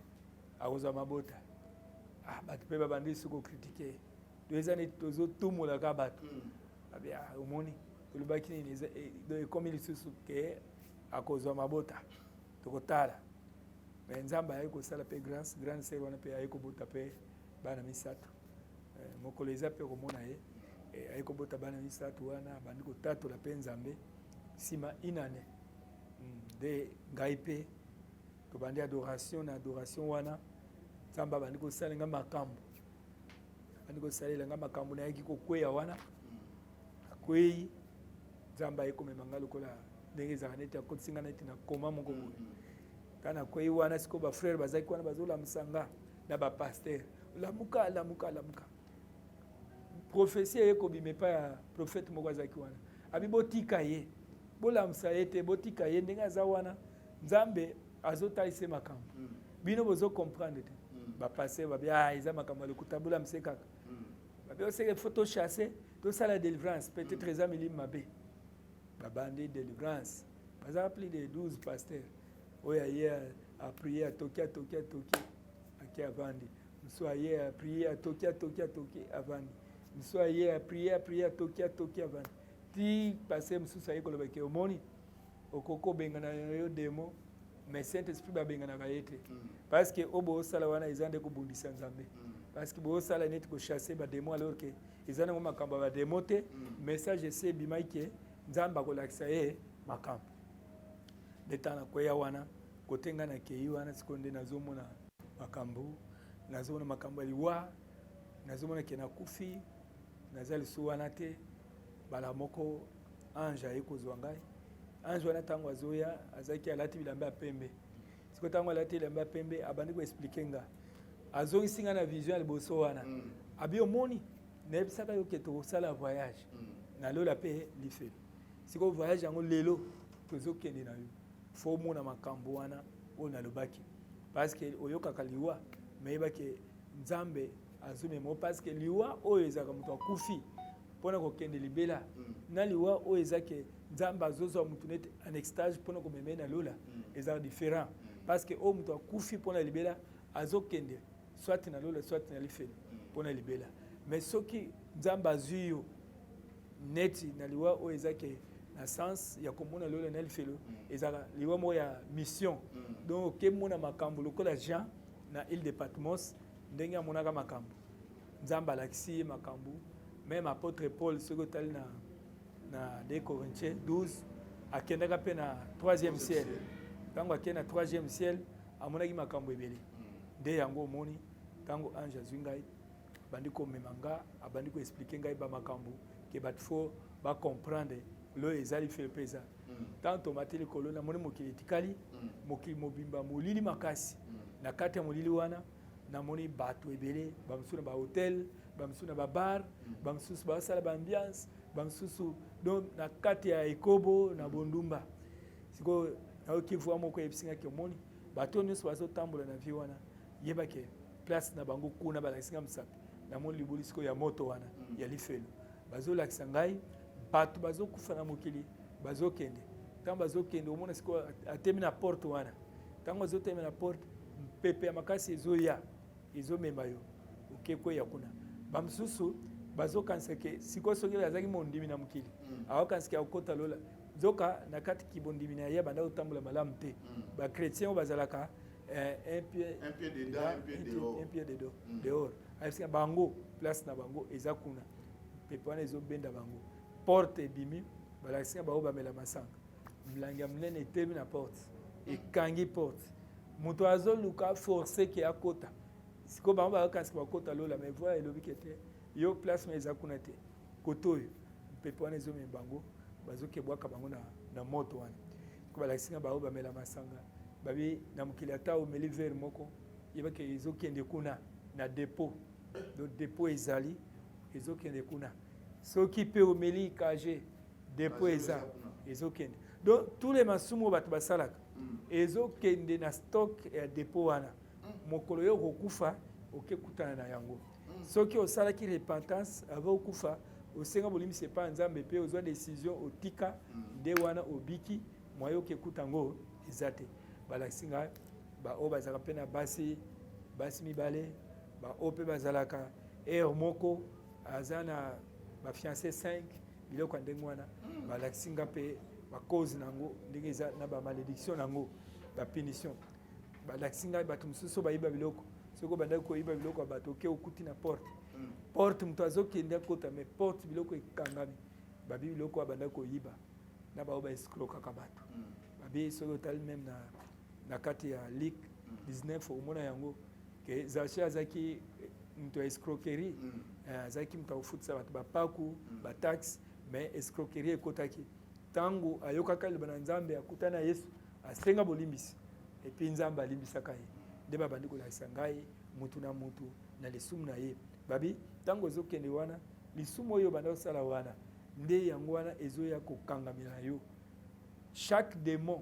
S1: akozwa mabota. Ah, bato mpe babandi soki kocritiquer, to eza neti tozotumolaka bato babi ah, omoni tolobaki nini, ekomi lisusu ke akozwa mabota, tokotala. Mais Nzambe aye kosala mpe grâce, grande sœur wana mpe aye kobota mpe bana misato. Mokolo eza mpe komona ye aye kobota bana misato wana, abandi kotatola mpe Nzambe. Nsima une année nde ngai mpe tobandi adoration. Na adoration wana Nzambe abandi kosalela makambo, abandi kosalela nga makambo. Nayaki kokweya wana, akwei, Nzambe aye komema nga lokola ndenge ezalaka neti akotisi nga neti na koma moko boye. Ntango nakwei wana, sikoyo bafrère bazalaki wana bazolamusa nga na bapasteur, lamuka, lamuka, lamuka. Prophétie eye kobima epai ya prophète moko azalaki wana, abi botika ye, bolamusa ye te, botika ye ndenge aza wana, Nzambe azotalisa ye makambo, bino bozocomprendre te. Bapasteur babi ah, eza makambo ya lokuta, bolamusa ye kaka. Babi oseke faut tochasse. Tosala délivrance, peut-être eza milimo mabe. Babandi délivrance, baza plus de 12 pasteurs. Oyo aye aprier, atoki, atoki, atoki, ake avandi. Mosusu aye aprier, atoki, atoki, atoki, avandi. Mosusu aye aprier, aprier, atoki, atoki, avandi. Ti pasteur mosusu aye koloba ke omoni, okoki kobengana yo démon, mais Saint Esprit babenganaka ye te, parce que oyo boosala wana eza nde kobundisa Nzambe, parce que boosala neti kochasser badémon alors que eza nango makambo ya badémon te. Message esi ebimaki ke Nzambe akolakisa ye makambo. Nde ntango nakweya wana, kote ngai nakei wana sikoyo, nde nazomona makambo, nazomona makambo ya liwa, nazomona ke nakufi, naza lisusu wana te. Bala moko ange aye kozwa ngai. Ange wana, ntango azoya, azalaki alati bilamba ya pembe. Sikoyo ntango alati bilamba ya pembe, abandi koexpliquer nga, azongisi ngai na vision ya liboso wana. Abi: "Omoni, nayebisaka yo ke tokosala voyage na lola mpe lifelo. Sikoyo voyage yango lelo tozokende na yo, fo omona makambo wana oyo nalobaki, parce que oyokaka liwa, me yebaki Nzambe azomema yo, parce que liwa oyo ezalaka moto akufi mpona kokende libela, na liwa oyo eza ke Nzambe azozwa motu neti en extage mpona komema ye na lola, ezalaka différent, parce que oyo moto akufi mpona libela, azokende soit na lola, soit na lifelo mpona libela. Mais soki Nzambe azwi yo neti na liwa oyo eza ke na sens ya komona lola na lifelo, ezalaka liwa moko ya mission. Donc okemona makambo lokola Jean na île de Patmos, ndenge amonaka makambo, Nzambe alakisi ye makambo. Même apôtre Paul, soki otali na 2 Corinthiens 12, akendaka mpe na troisième ciel. Ntango akende na troisième ciel, amonaki makambo ebele. Nde yango omoni, ntango ange azwi ngai, abandi komema nga, abandi koexpliquer ngai bamakambo ke bato fo bacomprendre loyo eza lifelo mpe eza. Ntango tomati likolo, namoni mokili etikali, mokili mobimba molili makasi. Na kati ya molili wana, namoni bato ebele, bamosusu na bahotel, bamosusu na babar, bamosusu basala baambiance, bamosusu donc na kati ya ekobo na bondumba. Sikoyo nayoki voix moko eyebisingaki: "Omoni bato nyonso bazotambola na vie wana, yebake place na bango kuna." Balakisi nga mosapi, namoni libulu sikoyo ya moto wana ya lifelo. Bazolakisa ngai bato bazokufa na mokili, bazokende. Ntango bazokende, omona sikoyo atemi na porte wana. Ntango azotemi na porte, mpepe ya makasi ezoya, ezomema yo, oke kweya kuna. Bamosusu bazokanisa ke sikoyo soki azalaki mondimi na mokili, akokanisa ke akokota lola. Nzoka na kati kibondimi na ye banda kotambola malamu te. Bachrétien oyo bazalaka un pied,
S2: un pied dedans, un pied dehors.
S1: Un pied dedans, dehors. Ayebisika bango place na bango eza kuna, mpepe wana ezobenda bango. Porte ebimi, balakisika bango bamela masanga, milangi ya monene etemi na porte, ekangi porte. Moto azoluka force ke akota. Sikoyo bango bayokanisika bakota lola, mais voix elobi ke te, yo place ma eza kuna te, kote oyo mpepe wana ezomema bango, bazokebwaka bango na moto wana. Ko balakisi nga bango bamela masanga. Babi na mokili, ata omeli verre moko, yebake ezokende kuna na dépôt. Donc dépôt ezali, ezokende kuna. Soki mpe omeli cage, dépôt eza, ezokende. Donc tous les masumu oyo bato basalaka ezokende na stock ya dépôt wana. Mokolo yo okokufa, okekutana na yango. Soki osalaki repentance avant okufa, osenga bolimbisi epai ya Nzambe mpe ozwa décision otika, nde wana obiki. Mwaye okekuta yango eza te. Balakisi ngai baoyo bazalaka mpe na basi, basi mibale, baoyo mpe bazalaka heure moko aza na bafiancé 5, biloko ya ndenge wana. Balakisi nga mpe bacause nango, ndenge eza na bamalédiction nango, bapunition. Balakisi ngai bato mosusu bayiba biloko. Soki obandaki koyiba biloko ya bato, oke okuti na porte, porte moto azokende akota, mais porte biloko ekangami. Babi biloko oyo abandaki koyiba na bao baescroquaka bato. Babi soki otali même na kati ya Luc 19, omona yango ke Zachée azalaki moto ya escroquerie, azalaki moto akofutisa bato bapaku, bataxe, mais escroquerie ekotaki. Ntango ayokaka liloba na Nzambe, akutani na Yesu, asenga bolimbisi, et puis Nzambe alimbisaka ye. Nde babandi kolakisa ngai mutu na mutu na lisumu na ye. Babi ntango ozokende wana, lisumu oyo obanda kosala wana, nde yango wana ezoya kokangamela yo. Chaque démon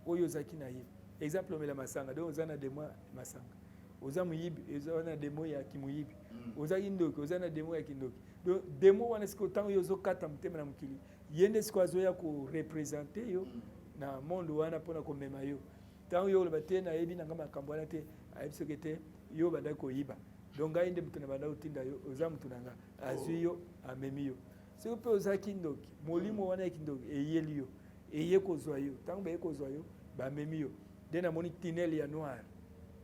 S1: oyo ozalaki na ye, exemple omela masanga, donc oza na démon masanga. Oza moyibi, oza na démon ya kimoyibi. Ozalaki ndoki, oza na démon ya kindoki. Donc demo wana sikoyo ntango yo ozokata motema na mokili, ye nde sikoyo azoya korepresente yo na monde wana mpona komema yo. Ntango yo oloba te nayebi na ngai makambo wana te, ayebi soki te yo obandaki koyiba, donc ngai nde moto na banda kotinda yo, oza moto na ngai, azwi yo amemi yo. Soki mpe oza kindoki, molimo wana ya kindoki eyeli yo, eye kozwa yo. Ntango baye kozwa yo, bamemi yo, nde namoni tunnel ya noir,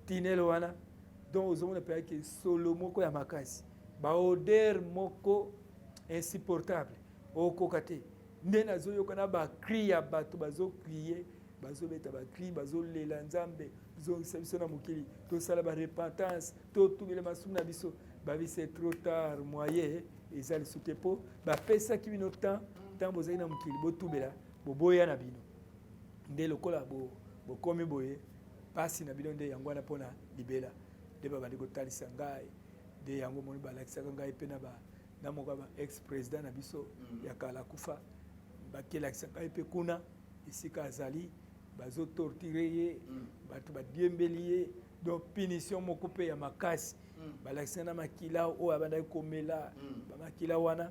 S1: tunnel wana donc ozomona mpenza ke solo moko ya makasi, baodeur moko insupportable, okoka te. Nde nazoyoka na bacri ya bato bazocrie, bazobeta bacri, bazolela Nzambe, zongisa biso na mokili, tosala barepentance, totubela masumu na biso. Babi c'est trop tard, moyen eza lisusu te, mpo bapesaki bino temps ntango bozali na mokili, botubela, boboya na bino. Nde lokola bokomi boye, pasi na bino nde yango wana mpona libela. Nde babandi kotalisa ngai, nde yango moni balakisaka ngai mpe na ba na moko ya ba ex président na biso ya kala akufa, bakelakisa ngai mpe kuna esika azali, bazotortire ye, bato badiembeli ye, donc punition moko mpe ya makasi. Balakisa na makila oyo abandaki komela, bamakila wana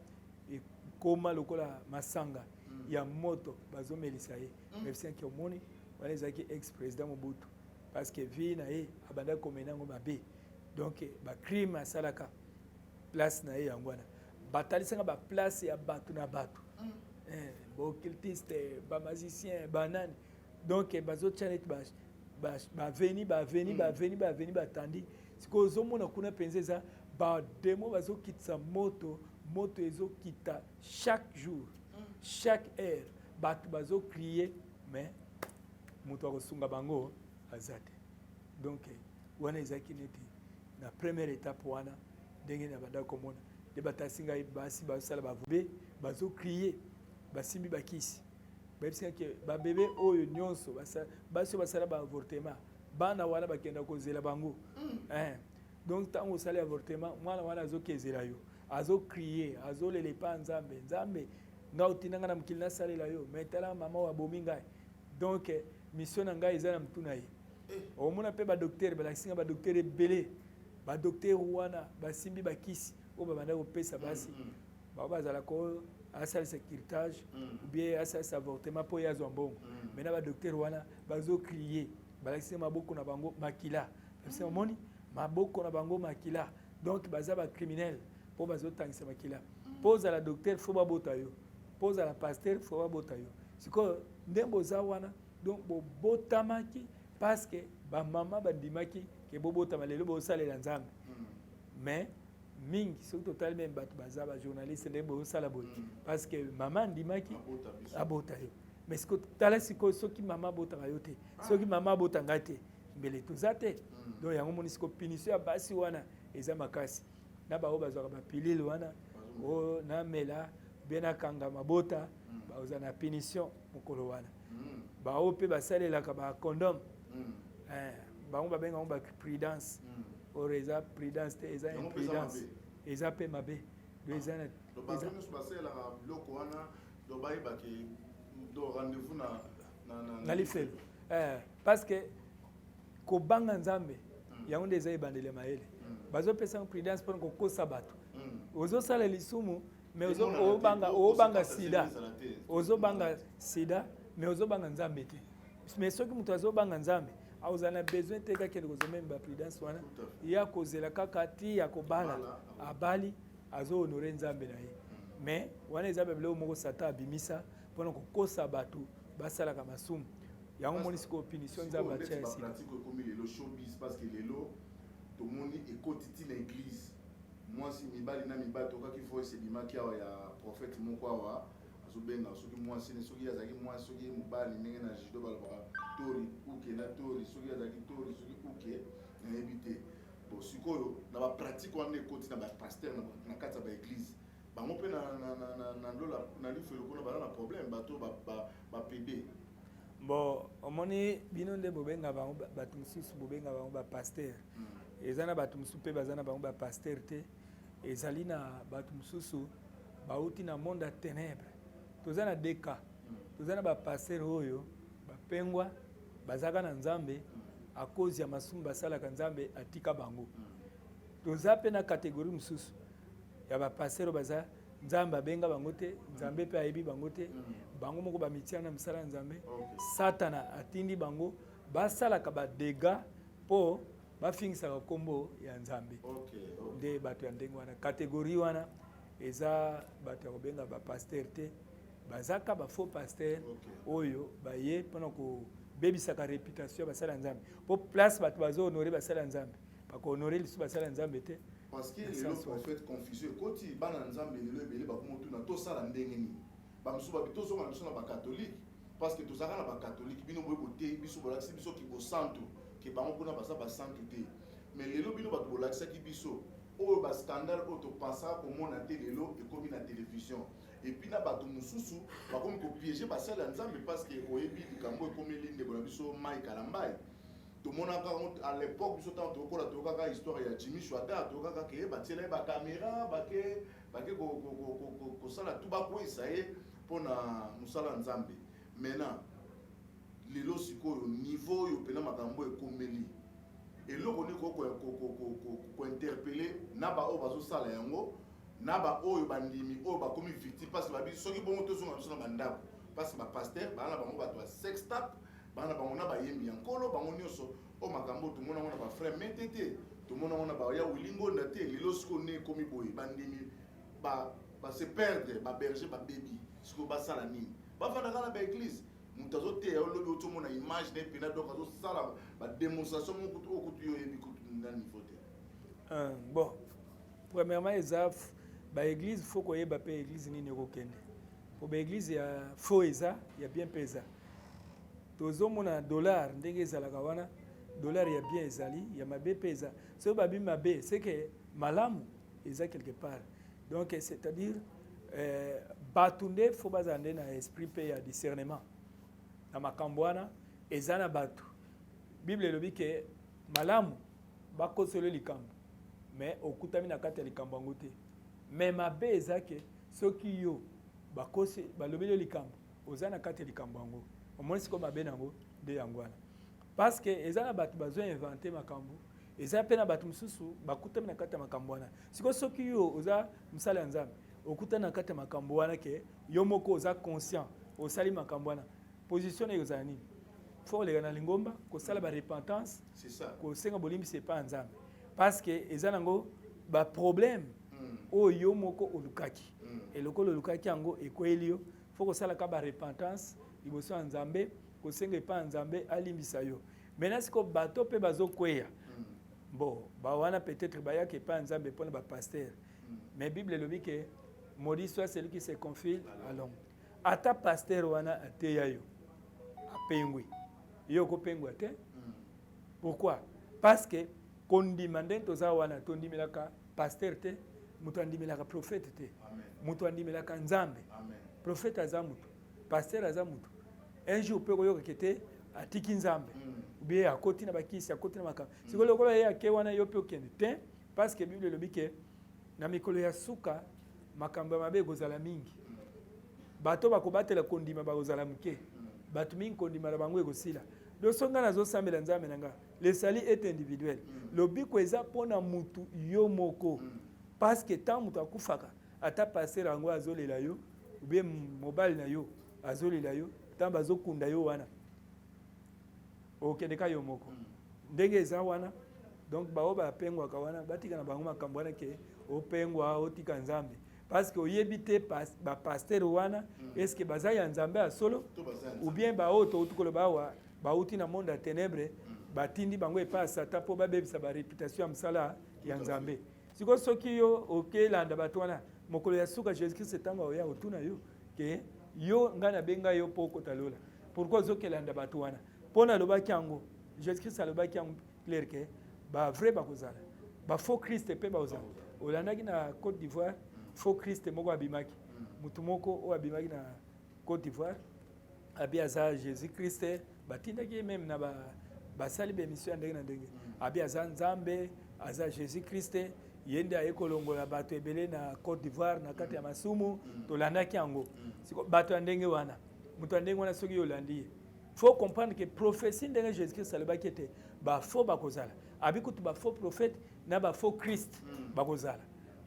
S1: ekoma lokola masanga ya moto, bazomelisa ye. Bayebisaki omoni wana ezalaki ex président Mobutu, parce que vie na ye abandaki komela yango mabe, donc bacrime asalaka, place na ye yango wana. Batalisaka baplace ya bato na bato, baoccultiste, bamagicien, banani, donc bazotia neti baveni baveni baveni baveni batandi. Sikoyo ozomona kuna mpenza eza bademo bazokitisa moto, moto ezokita chaque jour, chaque heure, bato bazocrie, mais moto akosunga bango aza te. Donc wana ezalaki neti na première étape wana, ndenge na banda komona nde batasi ngai basi bazosala bavobe, bazocrie, basimbi bakisi. Bayebisi ngai ke babebe oyo nyonso basi oyo basala baavortement, bana wana bakenda kozela bango. Donc ntango osali avortement, mwana wana azokezela yo, azocrie, azolela epa Nzambe: Nzambe, ngai otinda ngai na mokili nasalela yo, mais tala mama oyo abomi ngai. Donc mission na ngai eza na motu na ye. Omona mpe badocteur, balakisi ngai badocteur ebele, badocteur wana basimbi bakisi oyo babanda kopesa basi bao bazalaka oyo asalisa curetage ou bien asalisa avortement mpo ye azwa mbongo. Mai na badocteur wana bazocrie, balakisi maboko na bango makila, balakisi, omoni maboko na bango makila, donc baza bacriminel mpo bazotangisa makila. Mpo ozala docteur, faut babota yo, mpo ozala pasteur, faut babota yo. Sikoyo nde boza wana, donc bobotamaki parce que bamama bandimaki ke bobotama, lelo bosalela Nzambe. Mais mingi soki totali, même bato baza bajournaliste, nde bosala boye parce que mama andimaki abota yo. Mais sikoyo tala, sikoyo soki mama abotaka yo te, soki mama abota ngai te, mbele toza te. Donc yango moni sikoyo punition ya basi wana eza makasi, na bango bazwaka bapilule wana oyo namela bien nakanga mabota, bazwa na punition mokolo wana. Bao mpe basalelaka bacondom, bango babenga yango baprudence, or eza prudence te, eza imprudence, eza mpe mabe. Donc eza na
S2: Bato nyonso basalelaka biloko wana, donc bayebaki donc rendez-vous na
S1: na lifelo, parce que kobanga Nzambe yango nde eza ebandeli ya mayele. Bazopesa prudence mpona kokosa bato. Ozosala lisumu, mais obanga, obanga sida, ozobanga sida, mais ozobanga Nzambe te. Mais soki moto azobanga Nzambe, akozala na besoin te kakende kozwa même baprudence wana, ye akozela kaka ti ya kobala, abali, azohonore Nzambe na ye. Mais wana eza babiloko moko Satan abimisa mpona kokosa bato basalaka masumu. Yango moni sikoyo punition Nzambe atia ya sida.
S2: Pratique ekomi lelo showbiz, parce que lelo tomoni ekoti ntina église, mwasi, mibali na mibali. Tokaki voice ebimaki awa ya prophète moko awa, azobenga soki mwasi, soki azalaki mwasi, soki ye mobali, ndenge na judo balobaka tori uke na tori, soki azalaki tori, soki uke, nayebi te. Bon, sikoyo na bapratique wana ekoti na bapasteur na kati ya baéglise, bango mpe na lola na lifelo kuna baza na problème, bato bapede.
S1: Bon, omoni bino nde bobenga bango, bato mosusu bobenga bango bapasteur. Eza na bato mosusu mpe baza na bango bapasteur te, ezali na bato mosusu bauti na monde ya ténèbre. Toza na deux cas: toza na bapasteur oyo bapengwa, bazalaka na Nzambe, à cause ya masumu basalaka, Nzambe atika bango. Toza mpe na catégorie mosusu. ya bapasteur oyo baza Nzambe abenga bango te, Nzambe mpe ayebi bango te, bango moko bamitia na mosala ya Nzambe. Satana atindi bango basalaka ba dégâts mpo bafingisaka nkombo ya Nzambe. Nde bato ya ndenge wana, catégorie wana eza bato ya kobenga ba pasteur te, bazaka ba faux pasteur oyo baye mpona kobebisaka réputation ya basali ya Nzambe. Mpo place bato bazo honorer basali ya Nzambe, bako honorer lisusu basali ya Nzambe te.
S2: Parce que lelo prophète, confusion ekoti. Bana Nzambe lelo ebele bakoma otuna: tosala ndenge nini? Bamosusu babi tozonga na biso na bacatholique, parce que tozalaka na bacatholique. Bino boye boteyi biso, bolakisi biso ki bosantu, ke bango kuna baza basantu te. Mais lelo bino bato bolakisaki biso oyo bascandale oyo topensaka komona te, lelo ekomi na télévision. Et puis na bato mosusu bakomi kopiéger basali ya Nzambe, parce que oyebi likambo ekomeli ndeko na biso Mike Kalambay. Tomonaka à l'époque, biso ntango tokokola, toyokaka histoire ya Jimmy Shwadar, toyokaka ke batiela ye bacaméra, bake bake kosala tu bakweyisa ye mpona mosala ya Nzambe. Maintenant lelo sikoyo, niveau oyo mpena makambo ekomeli, eloko nini kointerpeller na baoyo bazosala yango, na baoyo bandimi oyo bakomi victime? Parce que babi soki bongo tozonga biso na bandako, parce que bapasteur baa na bango bato ya sextape, baa na bango na bayembi ya Nkolo, bango nyonso oyo makambo tomona yango na bafrère mete te, tomona yango na baya Willy Ngonda te. Lelo sikoyo nde ekomi boye, bandimi base perdre, baberger babebi. Sikoyo basala nini? Bafandaka na baéglise, moto azoteya yo, lobi otomona image na ye mpena, donc azosala badémonstration moko oyo kutu yo oyebi kutu na niveau te.
S1: Bon, premièrement, eza baéglise, faut koyeba mpe église nini ekokende, po baéglise ya faux eza, ya bien mpe eza. Tozomona dollar ndenge ezalaka wana, dollar ya bien ezali, ya mabe mpe eza. Soki babi mabe, c'est que malamu eza quelque part. Donc c'est-à-dire bato nde faut bazala nde na esprit mpe ya discernement na makambo wana. Eza na bato, Bible elobi ke malamu bakosolo likambo, mais okutami na kati ya likambo yango te. Mais mabe eza ke soki yo bakosi, balobeli yo likambo, oza na kati ya likambo yango, omoni sikoyo mabe nango nde yango wana. Parce que eza na bato bazo inventer makambo, eza mpe na bato mosusu bakutami na kati ya makambo wana. Sikoyo soki yo oza mosali ya Nzambe, okutani na kati ya makambo wana, ke yo moko oza conscient osali makambo wana, position na yo ezala nini? Faut koleka na lingomba, kosala barepentance, kosenga bolimbisi epai ya Nzambe, parce que eza nango baproblème oyo yo moko olukaki. Eloko olukaki yango ekweyeli yo, faut kosalaka barepentance liboso ya Nzambe, kosenga epai ya Nzambe alimbisa yo. Maintenant sikoyo bato mpe bazokweya, bon, bawana peut-être bayaka epai ya Nzambe mpona bapasteur, mais Bible elobi ke maudit soit celui qui se confie à l'homme. Ata pasteur wana ateya yo, apengwi, yo okopengwa te. Pourquoi? Parce que kondima ndenge toza wana, tondimelaka pasteur te, moto andimelaka prophète te, moto andimelaka Nzambe. Prophète aza moto, pasteur aza moto. Un jour mpe koyokake te atiki Nzambe, bien akoti na bakisi, akoti na makambo. Sikoyo lokola ye ake wana, yo mpe okende te, parce que Bible elobi ke na mikolo ya suka makambo ya mabe ekozala mingi, bato bakobatela kondima bakozala moke, bato mingi kondima na bango ekosila. Donc so ngai nazosambela Nzambe na nga, le salut est individuel. Lobiko eza mpona mutu yo moko, parce que ntango moto akufaka, ata pasteur yango azolela yo, ou bien mobali na yo azolela yo, ntango bazokunda yo wana, okende ka yo moko ndenge eza wana. Donc bao bapengwaka wana, batika na bango makambo wana ke opengwa otika Nzambe, parce que oyebi te bapasteur wana, est-ce baza ya Nzambe ya solo, ou bien baoyo touti koloba awa bauti na monde ya ténèbre, batindi bango epai ya Satan mpo babebisa baréputation ya mosala ya Nzambe. Sikoyo soki yo okelanda bato wana, mokolo ya suka Jésus Christ ntango oya otuna yo ke yo, ngai nabenga yo mpo okota lola, pourquoi ozokelanda bato wana? Mpo nalobaki yango, Jésus Christ alobaki yango clair ke bavrai bakozala, bafaux Christ mpe bakozala. Olandaki na Côte d'Ivoire, faux Christ moko abimaki, motu moko oyo abimaki na Côte d'Ivoire, abi aza Jésus Christ, batindaki ye même na basali baémission ya ndenge na ndenge, abi aza Nzambe, aza Jésus Christ, ye nde aye kolongola bato ebele na Côte d'Ivoire na kati ya masumu. Tolandaki yango. Siko bato ya ndenge wana, moto ya ndenge wana, soki olandi ye, faut comprendre que prophétie ndenge Jésus Christ alobaki ete bafaux bakozala, abi kutu bafaux prophète na bafaux Christ bakozala.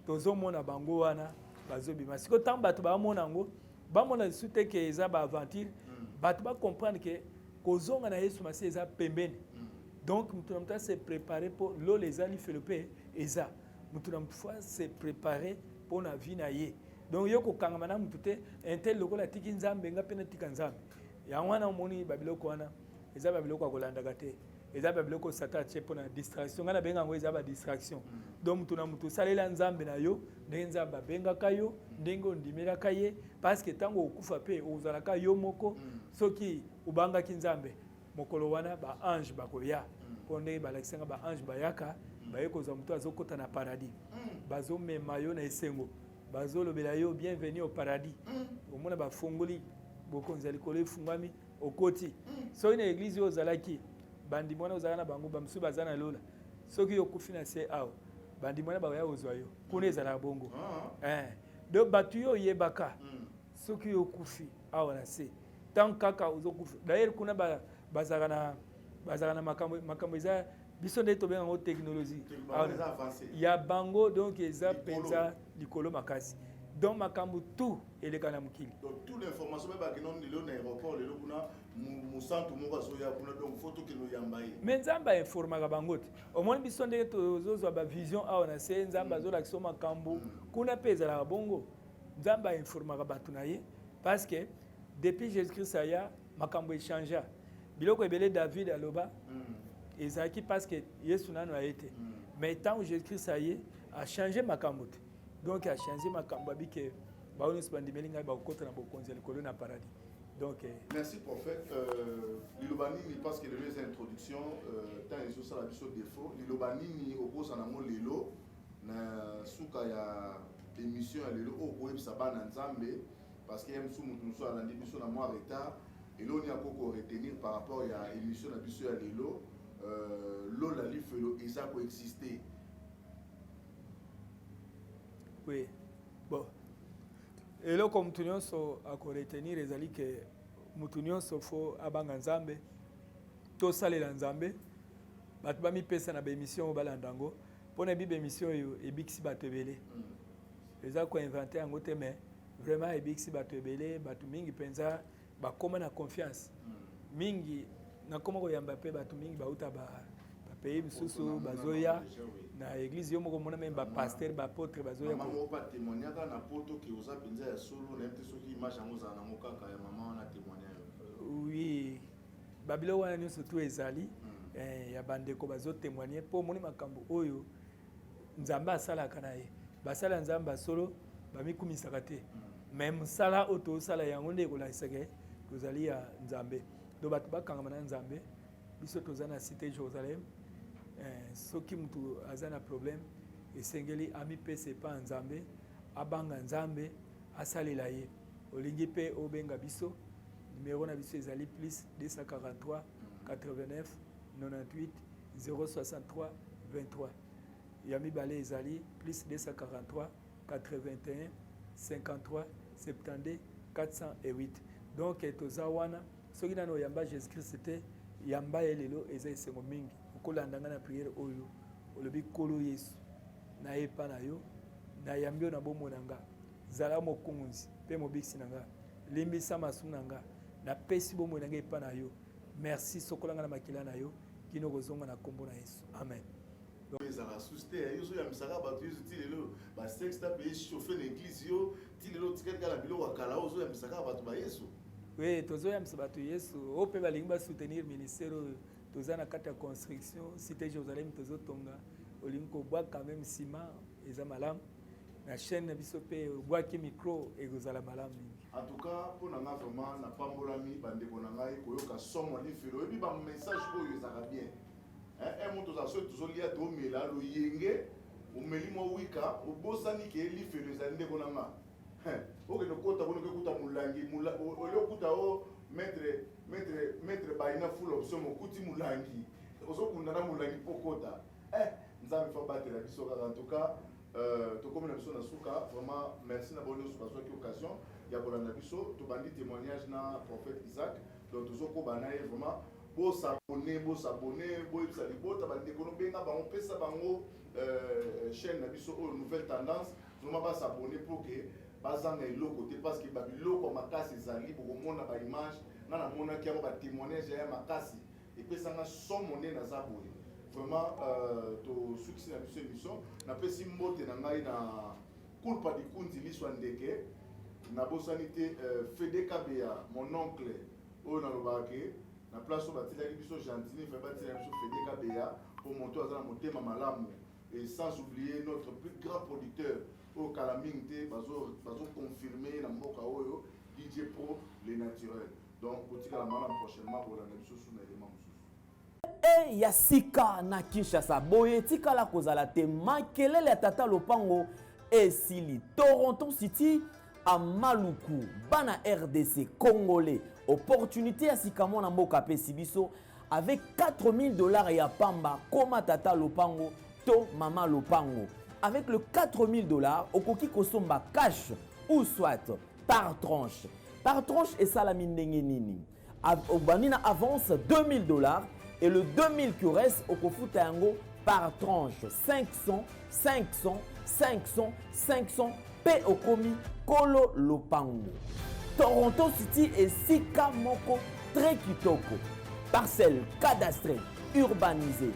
S1: Tozomona bango wana bazobima. Sikoyo ntango bato bamona yango, bamona lisusu te ke eza baaventure. Bato bacomprendre ke kozonga na Yesu Masiya eza pembeni. Donc moto na moto ase prépare mpo lola eza, lifelo mpe eza. Moto na moto faut ase prépare mpo na vie na ye. Donc yo kokangama na motu te, un tel lokola atiki Nzambe, nga mpe natika Nzambe. Yango wana omoni babiloko wana eza babiloko ya kolandaka te, eza babiloko Satan atie mpo na distraction. Ngai nabenga yango eza badistraction. Donc motu na motu, osalela Nzambe na yo ndenge Nzambe abengaka yo, ndenge ondimelaka ye, parce que ntango okufa mpe ozalaka yo moko. Soki obangaki Nzambe, mokolo wana baange bakoya, mpo ndenge balakisanga, baange bayaka, baye kozwa moto azokɔta na paradis, bazomema yo na esengo, bazolobela yo: "Bienvenue au paradis." Omona bafongoli bokonzi ya likolo, efungwami, okoti. Soki na église oyo ozalaki, bandimi wana ozalaka na bango, bamosusu baza na lola. Soki okufi na se awa, bandimi wana bakoya kozwa yo kuna. Ezalaka bongo. Donc bato yo oyebaka, soki okufi awa na se, tant kaka ozokufa, d'ailleurs kuna bazalaka na makambo eza biso nde tobenga yango technologie ya bango. Donc eza mpenza likolo makasi. Donc makambo tout eleka na mokili.
S2: Donc toute l'information bayebaki nano lelo na aéroport, lelo kuna mosantu moko azoya kuna, donc faut tokende oyamba ye.
S1: Mais Nzambe ainformaka bango te. Omoni biso ndenge tozozwa bavision awa na se, Nzambe azolakisa makambo kuna mpe ezalaka bongo. Nzambe ainformaka bato na ye, parce que depuis Jésus Christ aya, makambo echangea, biloko ebele. David aloba ezalaki parce que Yesu nano aye te. Mais ntango Jésus Christ aye, achange makambo te. Donc achange makambo, abike bao nyonso bandimeli ngai bakokɔta na bokonzi ya likolo, na paradis. Donc
S2: Merci prophète. Liloba nini, parce que lelo eza introduction, ntango ezosala biso défaut, liloba nini okozala nango lelo na suka ya émission ya lelo, oyo koyebisa bana Nzambe? Parce que ye mosu, motu mosusu alandi biso na mwa retard, eloko nini akoki koretenir par rapport ya émission na biso ya lelo, lola lifelo eza koexiste?
S1: Oui, bon, eloko motu nyonso akoretenir ezali ke motu nyonso faut abanga Nzambe, tosalela Nzambe. Bato bamipesa na baémission oyo, balanda yango, mpona ebi baémission oyo ebikisi bato ebele. Eza koinvente yango te, mais vraiment ebikisi bato ebele. Bato mingi mpenza bakóma na confiance mingi. Nakóma koyamba mpe bato mingi bauta bapays misusu, bazoya na église. Yo moko omona même bapasteur, baapôtre bazoya.
S2: Mama moko mpe atémoignaka na poto ke oza mpenza ya solo. Nayebi te soki image yango ozala nango kaka ya mama wana témoigne yo.
S1: Oui, babiloko wana nyonso tu ezali ya bandeko bazotémoigne, mpo omoni makambo oyo Nzambe asalaka na ye. Basala Nzambe ya solo bamikumisaka te, mais mosala oyo tozosala, yango nde ekolakisaka tozali ya Nzambe. Donc bato bakangama na Nzambe. Biso toza na Cité Jérusalem. Soki motu aza na problème, esengeli amipesa epa ya Nzambe, abanga Nzambe, asalela ye. Olingi mpe obenga biso, numéro na biso ezali plus 243 89 98 063 23. Ya mibale ezali plus 243 81 53 72 408. Donc toza wana. Soki nano oyamba Jésus Christ te, yamba ye lelo, eza esengo mingi. Okolanda ngai na prière oyo, olobi: "Nkolo Yesu, nayepa na yo, nayambi yo na bomoi na nga, zala mokonzi mpe mobikisi na nga, limbisa masumu na nga, napesi bomoi na ngai epa na yo. Merci, sokola nga na makila na yo kino kozonga, na nkombo na Yesu, amen."
S2: Ezalaka susu te. Yo ozoyambisaka bato Yesu ti lelo, basexe mpe echauffe na église. Yo ti lelo otikali kaka na biloko ya kala oyo, ozoyambisaka bato ba Yesu.
S1: Oui, tozoyambisa bato Yesu. Oyo mpe balingi basoutenir ministère oyo, toza na kati ya construction, Cité Jérusalem, tozotonga. Olingi kobwaka même nsima, eza malamu. Na chaîne na biso mpe obwaki micro, ekozala malamu mingi.
S2: En tout cas, mpo na nga vraiment napambolami, bandeko na ngai, koyoka somo lifelo. Oyebi, bamessage oyo ezalaka bien. Moto ozala, soki tozolia, tomela loyenge, omeli mwa wika, obosani ke lifelo ezali. Ndeko na nga, okende kota kuna, okekuta molangi ole, okuta o maître baina full option, mokuti molangi, ozokunda na molangi mpo kota. Nzambe faut abatela biso kaka. En tout cas, tokomi na biso na suka. Vraiment merci na bango nyonso bazwaki occasion ya kolanda biso. Tobandi témoignage na prophète Isaac, donc tozokoba na ye vraiment. Bo s'abonner, bo s'abonner, boyebisa libota bandeko no benga bango pesa bango euh, chaîne na biso oyo nouvelle tendance vraiment ba s'abonner pour que bazanga eloko te parce que ba biloko ya makasi ezali bokomona ba image nga namonaki yango ba témoignage ya makasi epesanga somo nde naza boye vraiment euh, tosukisi na biso émission napesi mbote na ngai na kulpa dikunzi liso ya ndeke nabosani te euh, fede kabeya mon oncle Oyo nalobaka ke na place oyo batielaki biso Gentiny, fallait batiela biso Fede Kabeya po moto aza na motema malamu et sans oublier notre plus grand producteur oyo kala mingi te bazo bazo confirmer ye na mboka oyo DJ Pro le naturel. Donc botikala malamu prochainement bolanda biso sous na element mosusu.
S3: E ya sika na Kinshasa boye etikala kozala te makelele ya tata lopango esili Toronto City a Maluku bana RDC congolais opportunité ya sika mwana mboka apesi biso avec 4000 dollars ya pamba koma tata lopango to mama lopango avec le 4000 dollars okoki kosomba cash ou soit par tranche par tranche esalami ndenge nini obandi na avance 2000 dollars et le 2000 qui reste okofuta yango par tranche 500 500 500 500 mpe okomi kolo lopango toronto city esika moko très kitoko parcelle cadastrée urbanisée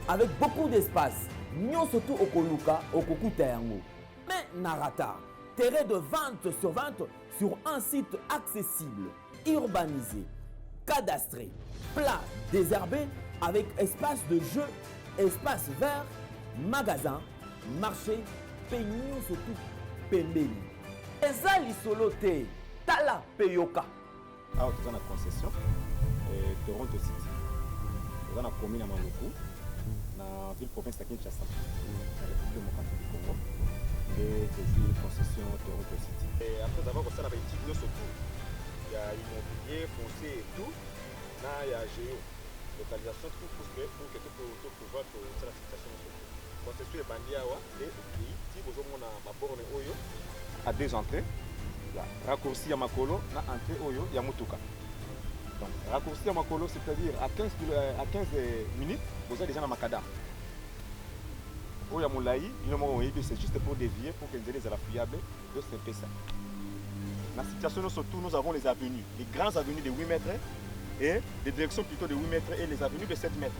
S3: avec beaucoup d'espace nyonso tu okoluka okokuta yango mais na rata terrain de 20 sur 20 sur un site accessible urbanisé, cadastré, plat, désherbé, avec espace de jeu, espace vert, magasin, marché, mpe nyonso tu pembeni. Eza lisolo te, tala mpe yoka.
S9: Awa toza na concession eh, Toronto City, toza na commune ya Maluku na ville province ya Kinshasa na République démocratique du Congo nde tozwi concession Toronto City. Et après avoir kosala ba études nyonso tout ya immobilier, foncier et tout na ya géo localisation tout pour que pour que to pouvoir kosala fixation nyonso tout. Concession ebandi awa nde ekei ti bozomona ba borne oyo à deux entrées ya raccourci ya makolo na entrée oyo ya motuka. Donc raccourci ya makolo c'est-à-dire à 15 à 15 minutes boza déjà na macadam. Oyo ya molai bino moko boyebi c'est juste pour dévier pour que nzela ezala fiable donc c'est un peu ça. Na situation nyonso tout nous avons les avenues, les grandes avenues de 8 mètres et des directions plutôt de 8 mètres et les avenues de 7 mètres.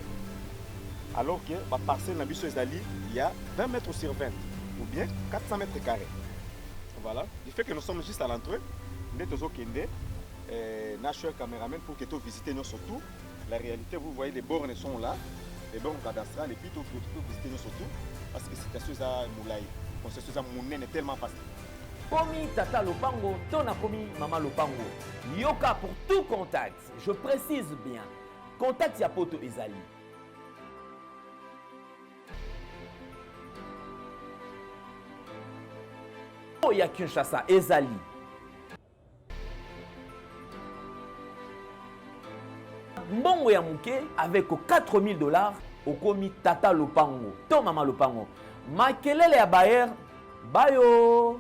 S9: Alors que ba parcelle na biso ezali ya 20 mètres sur 20 ou bien 400 mètres carrés. Voilà, du fait que nous sommes juste à l'entrée, nde tozokende eh, na cher cameraman pour que to visiter nyonso tout. La réalité, vous voyez les bornes sont là, les bornes cadastrales et puis to, to, to visiter nyonso tout parce que situation eza molai, concession eza monene tellement vaste.
S3: Komi tata lopango to nakomi mama lopango yoka pour tout contact je précise bien contact ya poto ezali ya Kinshasa ezali mbongo ya moke avec 4000 dollars okomi tata lopango to mama lopango makelele ya bayer bayo.